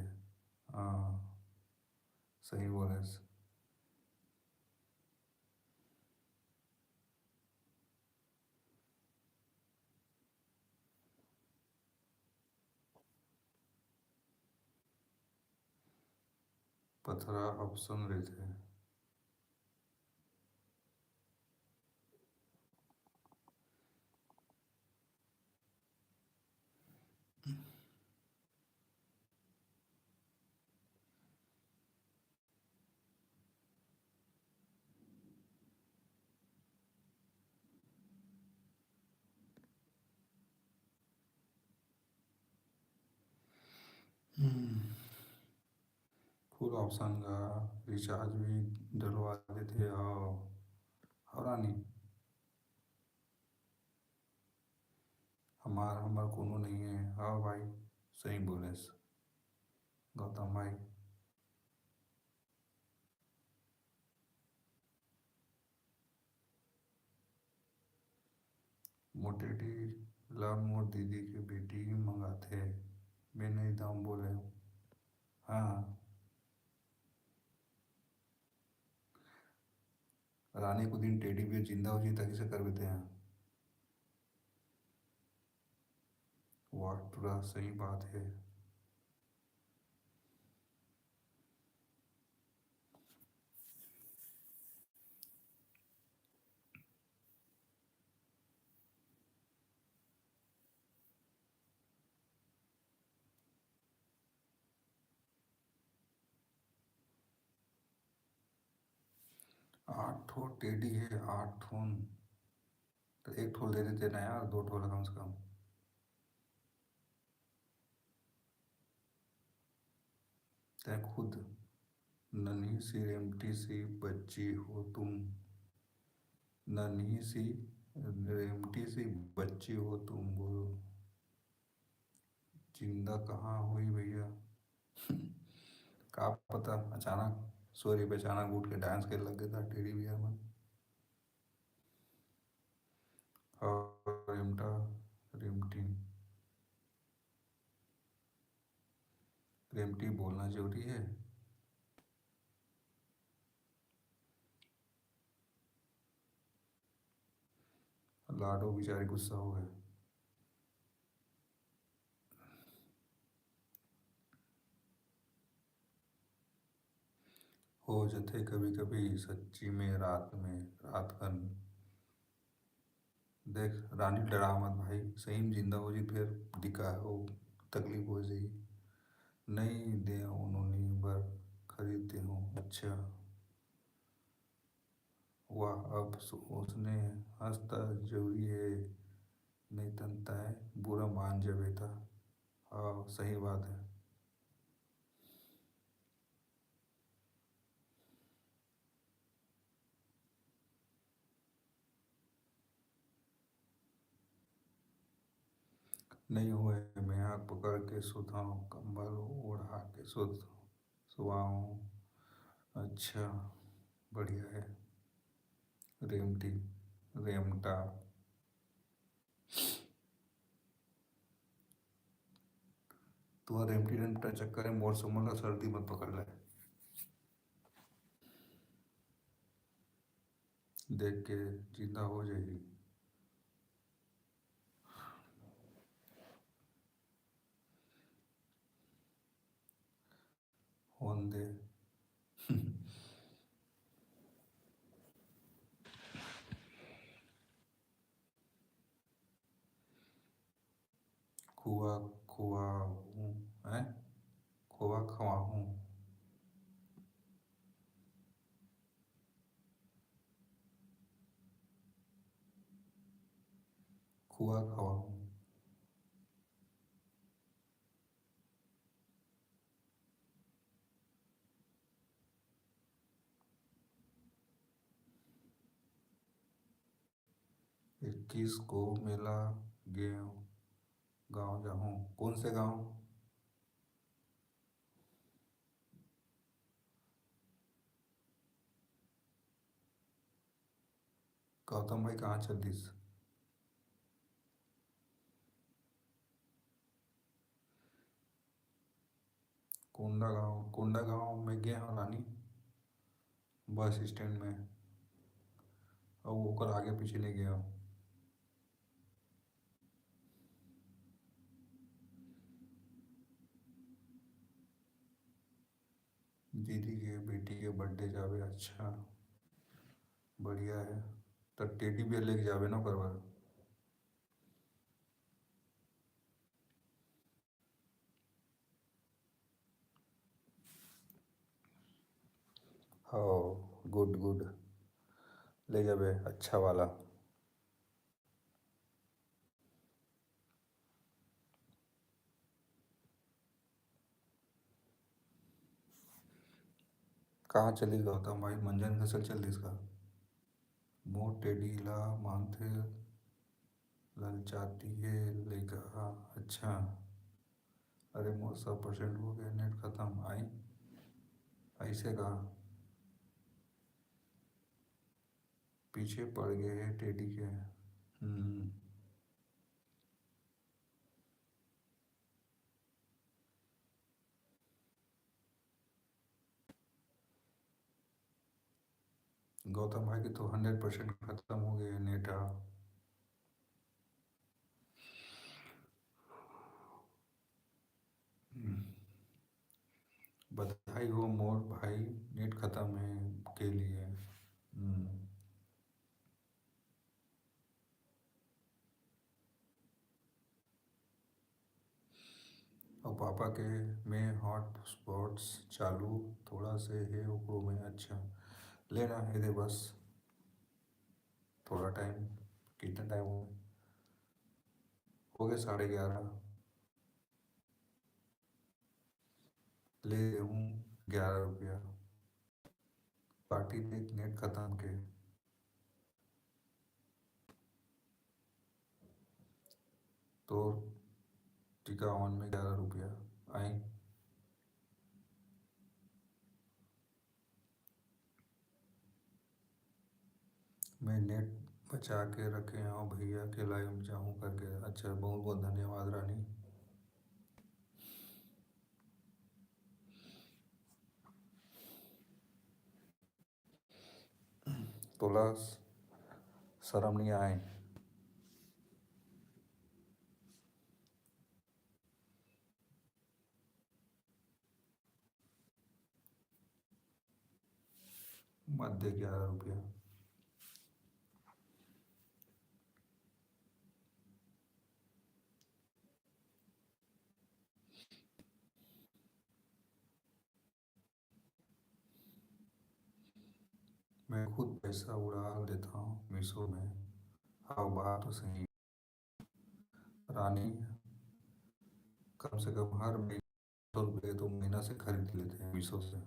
हाँ, सही बोलेस। पथरा ऑप्शन रहिथे। हम्म। फुल ऑप्शन का रिचार्ज भी डलवा देथे। अउ, अउ रानी, हमार, हमार कोनो नहीं है। हाँ भाई, सही बोलेस गौतम भाई। मोटेटी ला मोर दीदी के बेटी मंगाथे, मैं नहीं दाम बोले। हाँ, रानी को दिन टेडी बियर जिंदा हो जी, ताकि से कर देते हैं। वाह, पूरा सही बात है। आठ ठो टेडी है, आठ ठोन, तो एक ठो दे देते ना यार, दो ठो कम से कम। तै खुद नन्ही सी रेमटी सी बच्ची हो तुम, नन्ही सी रेमटी सी बच्ची हो तुम, बोलो जिंदा कहाँ होई भैया? का पता, अचानक सोरी पे अचानक उठ के डांस करे लग गए था टेडी बियर मन। और रेमटा, रेमटी, रेमटी बोलना जरूरी है। लाडो बेचारी गुस्सा हो गए। हो जथे कभी-कभी सच्ची में रात में, रात कन। देख रानी, डरा मत भाई, सही में जिंदा हो जी, फिर दिक्कत हो, तकलीफ हो जी। नहीं दे उन्होंने बर खरीदते हो। अच्छा, वाह, अब सो-, उसने हंसता जरूरी है, नहीं तनता है, बुरा मान जावे ता। हाँ, सही बात है। नहीं होए, मैं आँख पकड़ के सोथंव, कंबल ओढ़ा के सोत-, सोवाओ। अच्छा, बढ़िया है। रेमटी, रेमटा। तुहर रेमटी रेमटा चक्कर में मोर समझ ला सर्दी मत पकड़ ले। देख के जिंदा हो जाही। दे। खोवा खवाहूँ, हैं? खोवा खवाहूँ। खोवा खवाहूँ। इक्कीस को मेला गे गाँव जाहूँ। कौन से गाँव? गौतम भाई कहाँ चल दिस? कोंडागांव, कोंडागांव में गे हंव रानी, बस स्टैंड में, अउ ओकर आगे पीछे नहीं गे हंव। दीदी के बेटी के बर्थडे जाबे। अच्छा, बढ़िया है। त टेडी बियर लेके जाबे ना ओकर बर। हाँ, गुड गुड, ले जाबे अच्छा वाला। कहाँ चली गौतम भाई, मंजन घसल चल दिस का? मोर टेडी ला मांगथे, ललचाती है लइका। हाँ, अच्छा। अरे, मोर सौ परसेंट हो गया, नेट खत्म। आई, ऐसे का? पीछे पड़ गए हैं टेडी के। हम्म। गौतम भाई के तो हंड्रेड परसेंट खत्म हो गए नेट। बधाई हो मोर भाई, नेट खत्म है के लिए। हम्म। अउ पापा के में हॉटस्पॉट्स चालू थोड़ा से हे ओकरो में। अच्छा, लेना हे दे बस थोड़ा टाइम। कितना टाइम हो गया? साढ़े ग्यारह। ले हूँ ग्यारह रुपया। पार्टी देख नेट खत्म के। तोर टिकावन में ग्यारह रुपया आई। मैं नेट बचा के रखे हव भैया के लाइव जाहूं करके। अच्छा, बहुत बहुत धन्यवाद रानी। तोला शरम नहीं आए? मत दे ग्यारह रुपया। मैं खुद पैसा उड़ा देता हूँ मीशो में। हाँ, बात तो सही। रानी, कम से कम हर महीने सौ रुपये तो महीना से खरीद लेते हैं मीशो से।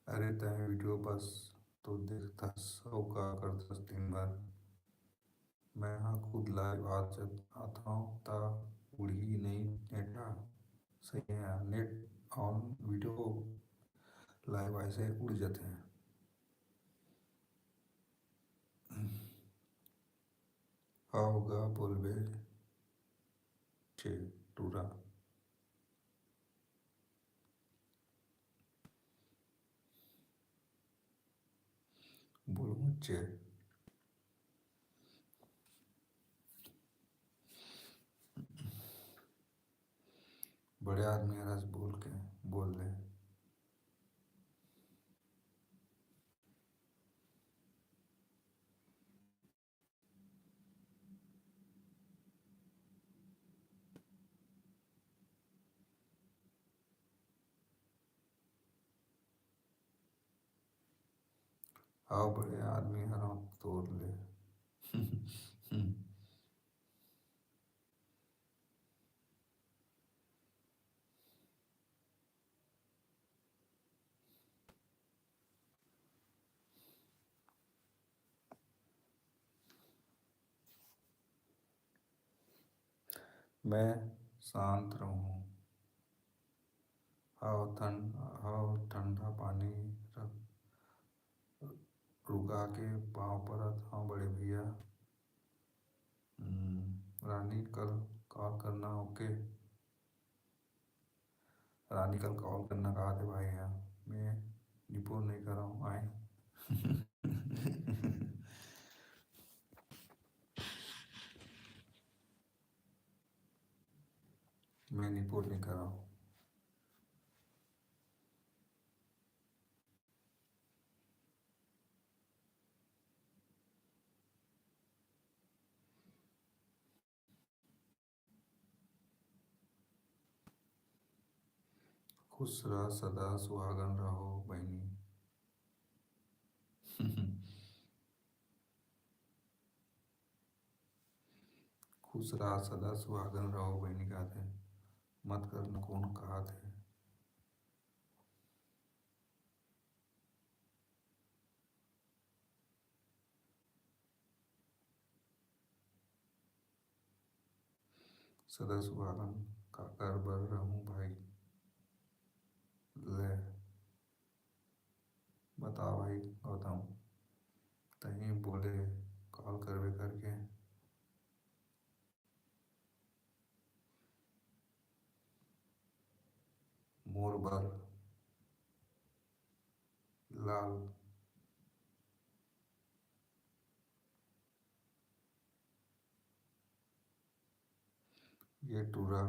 अरे, तैं वीडियो बस तो देखथस अउ का करथस दिन भर? मैं हा खुद लाइव आ जत-, आथव त उड़ही नई नेटा। सही है, नेट ऑन वीडियो लाइव ऐसे उड़ जाते हैं। आओगा बोलबे छे टूरा। बोल मुझे। बड़े आदमी हरस बोल के बोल ले। आओ बड़े आदमी हरव तोर ले। मैं शांत रहूं। हव ठंड, हव ठंडा पानी रख, रुका के पाँव परत हव बड़े भैया। हम्म, रानी कल कॉल करना, ओके। रानी कल कॉल करना कहा थे भाई, यार मैं निपोर नहीं कर रहा हूँ आए। मैं निपोर नहीं कर रहा हूँ। खुश रह सदा सुहागन रहो बहिनी। खुश रह सदा सुहागन रहो बहिनी, काथे मत करना कौन काथे। सदा सुहागन काकर बर रहूं भाई। ले बता भाई गौतम, तही बोले कॉल करबे करके। मोर बर लाल। ये टूरा।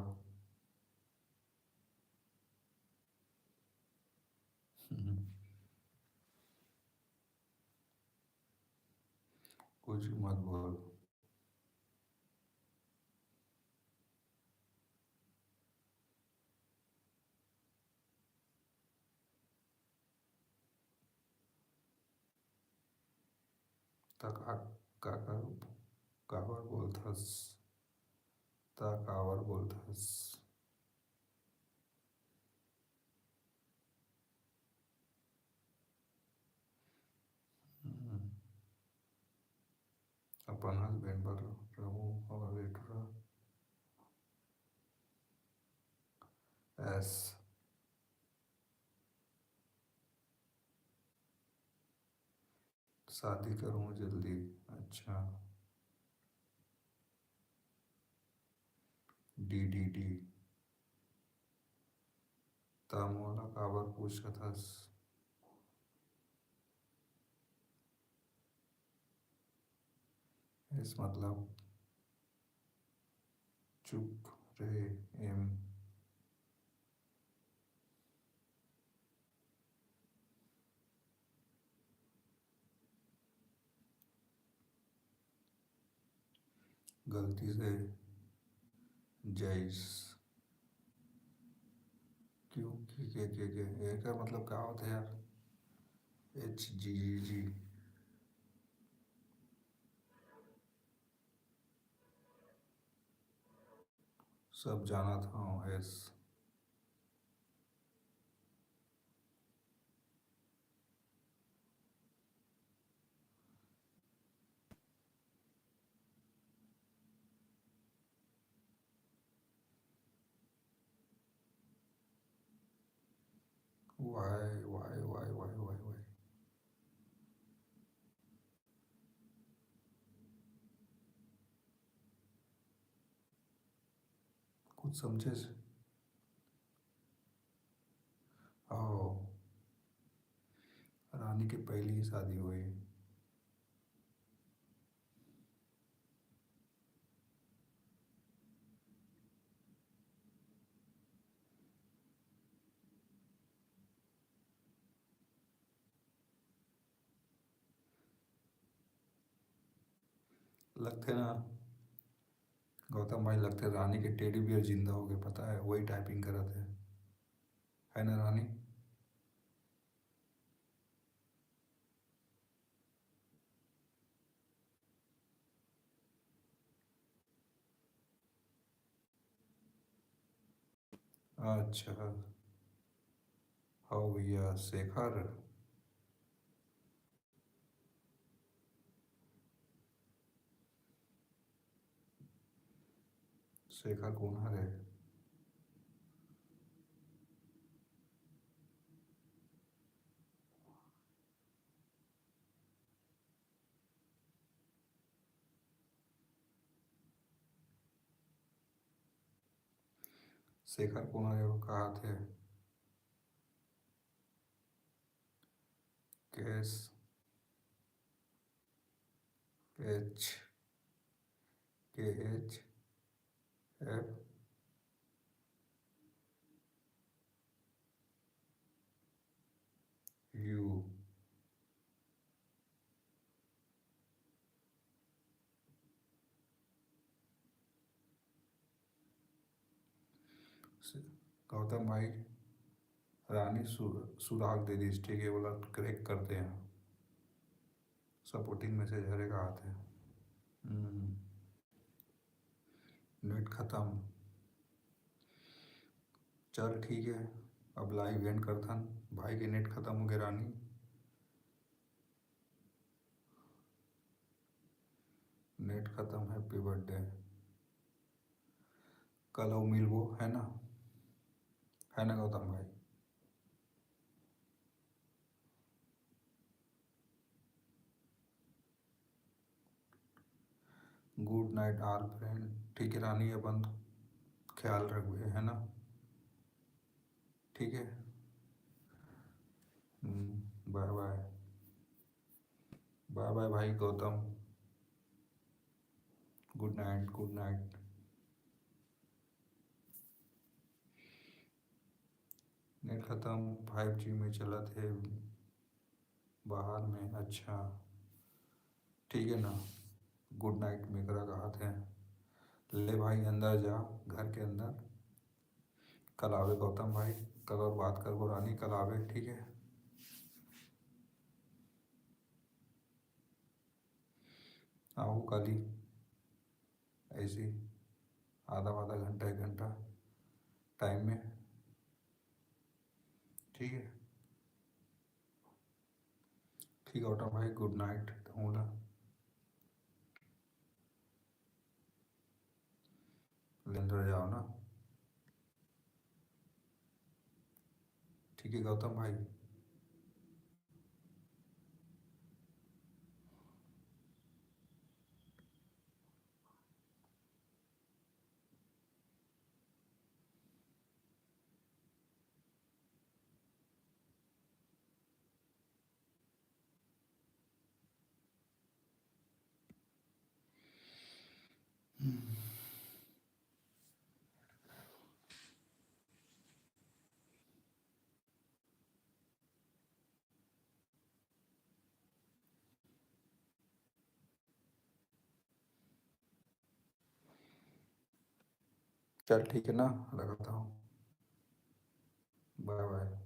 कुछ मत बोल। त का, काकर, काबर बोलथस? त काबर बोलथस? हम्म। अपन हस्बैंड बर रहूं और रेटुरा एस। शादी करूं जल्दी। अच्छा। D D D. त मोला काबर पूछत हस? एस मतलब चुप रहे एम। गलती से जैस। क्यों? के, के, के, के? एकर मतलब का होथे यार? एच जी जी जी। सब जानत हव एस। वाई, वाई, वाई, वाई, वाई, वाई। कुछ समझे से? आओ, रानी के पहली ही शादी हुई। लगथे ना गौतम भाई, लगथे रानी के टेडी बियर जिंदा हो गए, पता है, वही टाइपिंग करत है, है ना रानी? अच्छा, हाँ भैया शेखर। शेखर कौन हरे? शेखर कौन हरे वो कहा थे? केस एच के एच एफ यू। गौतम भाई, रानी सु-, सुराग दे दिस, ठीक है, बोला क्रैक करते हैं। सपोर्टिंग मैसेज हरे का आते हैं। हम्म। नेट खत्म। चल ठीक है, अब लाइव एंड करथन। भाई के नेट खत्म हो गए रानी, नेट खत्म, हैप्पी बर्थडे। कल अउ मिलबो, है ना, है ना गौतम भाई? गुड नाइट ऑल फ्रेंड। ठीक है रानी, अपन ख्याल रखबे, है ना? ठीक है, बाय बाय, बाय बाय भाई गौतम, गुड नाइट, गुड नाइट। नेट खत्म, फाइव जी में चलत हे बाहर में। अच्छा, ठीक है ना, गुड नाइट में करा कहा थे। ले भाई, अंदर जा, घर के अंदर। कल आवे गौतम भाई, कल और बात करबो रानी, कल आवे, ठीक है? आओ काली, ऐसे आधा आधा घंटा, एक घंटा टाइम में, ठीक है? ठीक है गौतम भाई, गुड नाइट, तहूँ ला। लेंदर जाओ ना। ठीक है गौतम भाई। चल ठीक है ना, लगाता हूँ, बाय बाय।